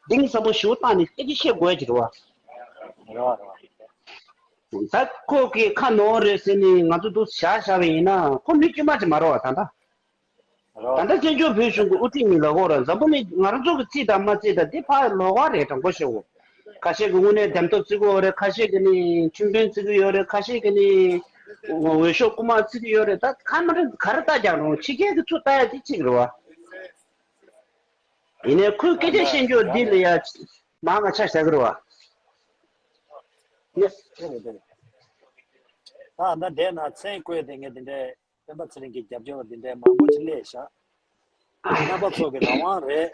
གཏིང་ཟབ་པོ་ཞེ་པོ་བཏང་ནས་སྐད་ཆ་བཤད་དགོས་ཀྱི་རེད་བ། རེད་བ་རེད་བ། ད་ཁོ་གིས་ཁ་ནོར་རེད་ཟེར་ནས་ང་ཚོ་འདུག་བཞག་བཞག་པ་ཡིན་ན་ཁོ་མི་དཀྱུས་མ་ཅིག་མ་རེད་བ་ད་ལྟ། ད་ལྟ་བཙན་བྱོལ་བོད་གཞུང་གི་དབུ་ཁྲིད་གཉིས་ལ་གོ་ར་འཛམ་བུ་གླིང་ང་རང་ཚོ་གི་རྩིས་དང་མ་རྩིས་དང་དེ་ཕར་ལོགས་ཀ་རེད། དྲང་པོ་བཤད་གོ། ཁ་ཤས་ཀྱི་དངོས་གནས་འདེམས་ཐོབ་བརྩི་གི་ཡོད་རེད། ཁ་ཤས་ཀྱི་ནི་ཁྲིམས་དཔོན་བརྩི་གི་ཡོད་རེད། ཁ་ཤས་ཀྱི་ནི་འོས་ཤོག་རྐུ་མ་བརྩི་གི་ཡོད་རེད། ད་ག་མ་རེད། ག་རེ་ལྟ་རྒྱག་རུང་ཕྱི་རྒྱལ་གྱི་ཚུར་ལྟ་ཡ་དེ་གཅིག་རེད་བ། ཡིན་ནའི་ཁོས་སྐད་ཆ་བཤད་རྒྱུ་འདི་ལ་ཡ་མང་ང་ཆ་བཞག་གི་རེད་བ། ད་ད་འདས་ན་མཚན་བཀོད་དེ་ངས་འདི་འདྲའི་སྤེན་པ་ཚེ་རིང་གི་རྒྱབ་སྐྱོར་བ་འདི་འདྲའི་མང་པོ་ཅིག་སླེབས་ཤག་རྣམ་པ་ཚོ་གི་རང་དབང་རེད་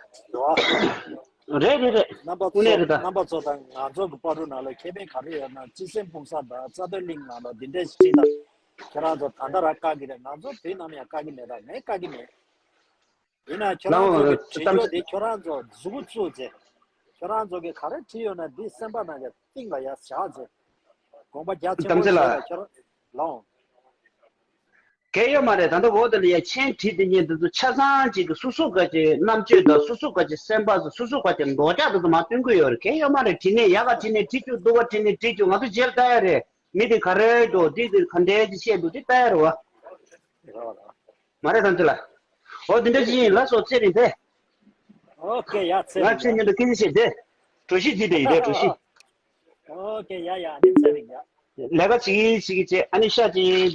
རེད་བ། རེད་རེད་རེད། རྣམ་པ་དངོས་གནས་ཚོ་རེད་ད། རྣམ་པ་ཚོ་དང་ང་ཚོ་གི་བར་དུ་ནང་ལ་ཁེ་ཕན་ག་རེ་ཡོད་ན། སྤྱི་སེམས་སྤུངས་ས་དང་རྩ་དོན་གླིང་ནང་ལ་འདི་འདྲའི་ཞིག་དང་། ཁྱེད་རང་ཚོ་ད་ལྟ་ར་བཀག་གི་རེད། ང་ཚོ་དུས་ནམ་ཡང་བཀག་གི་མེད། ད་ངས་བཀག་གི་མེད། ཡིན་ན་ཁྱོད་རང་ཚོ་གི་བྲིས་རྒྱུ་དེ་ཁྱོད་རང་ཚོ་གཟུགས་པོ་བཙུགས་ཚེ། ཁྱོད་རང་ཚོ་གི་ག་རེ་བྲིས་ཡོད་ན་འདི་སེམས་པ་ནང་གི་གཏིང་ལ་ཡར་བཞག་ཚེ། དགོངས་པ་རྒྱ་ཆེན་པོ་བཞེས་ལ་ཁྱོད་རང་ལོང་། གལ་ཡོད་མ་རེད། ད་ལྟ་འོག་དེ་ལ་ཡ་མཆན་བྲིས་དེ་ཉིད་དེ་ཚོ་ཆ་ཚང་ཅིག་གི་སོ་སོ་ག་ཅིག་རྣམ་དཔྱོད་དང་སོ་སོ་ག་ཅིག་སེམས་པ་དང་སོ་སོ་ག་ཅིག་འདོགས་རྒྱག་དེ་ཚོ་མར་སྟོན་གི་ཡོད་རེད། གལ་ཡོད་མ་རེད། བྲིས་ནས་ཡག་ག་བྲིས་ནས་བྲིས་རྒྱུ་སྡུག་ག་བྲིས་ནས་བྲིས་རྒྱུ་ང་ཚོ་རྗེས་ལ་ལྟ་ཡ་རེད། མི་དེ་ག་རེ་འདུག་དེ་དེ་ག་འདྲའི་ཅིག་བཤད་འདུག་དེ་ལྟ་ཡ་རེད་བ། མ་རེད་དམ་ཚིག་ལགས། འོ་དེ་འདྲ་ཞིག་ཡིན་ལགས་སོ། ཚེ་རིང་དེ། ཨོ་ཀེ་ཡ་ཚེ་ང་རིང་ཚེ་ཡ། ཉིན་དུ་སྐད་ཆ་བཤད་དེ། གྲོ་ཞིབ་བྱེད་དེ་ཡིན་དེ་གྲོ་ཞིབ། ཨོ་ཀེ་ཡ་ཡ་ཨ་ནི་ཚེ་རིང་ཡ། ལས་ཀ་བྱེད་ཀྱི་བྱེད་ཀྱི་བྱེད། ཨ་ནི་ཤ་བྱེད་དེ།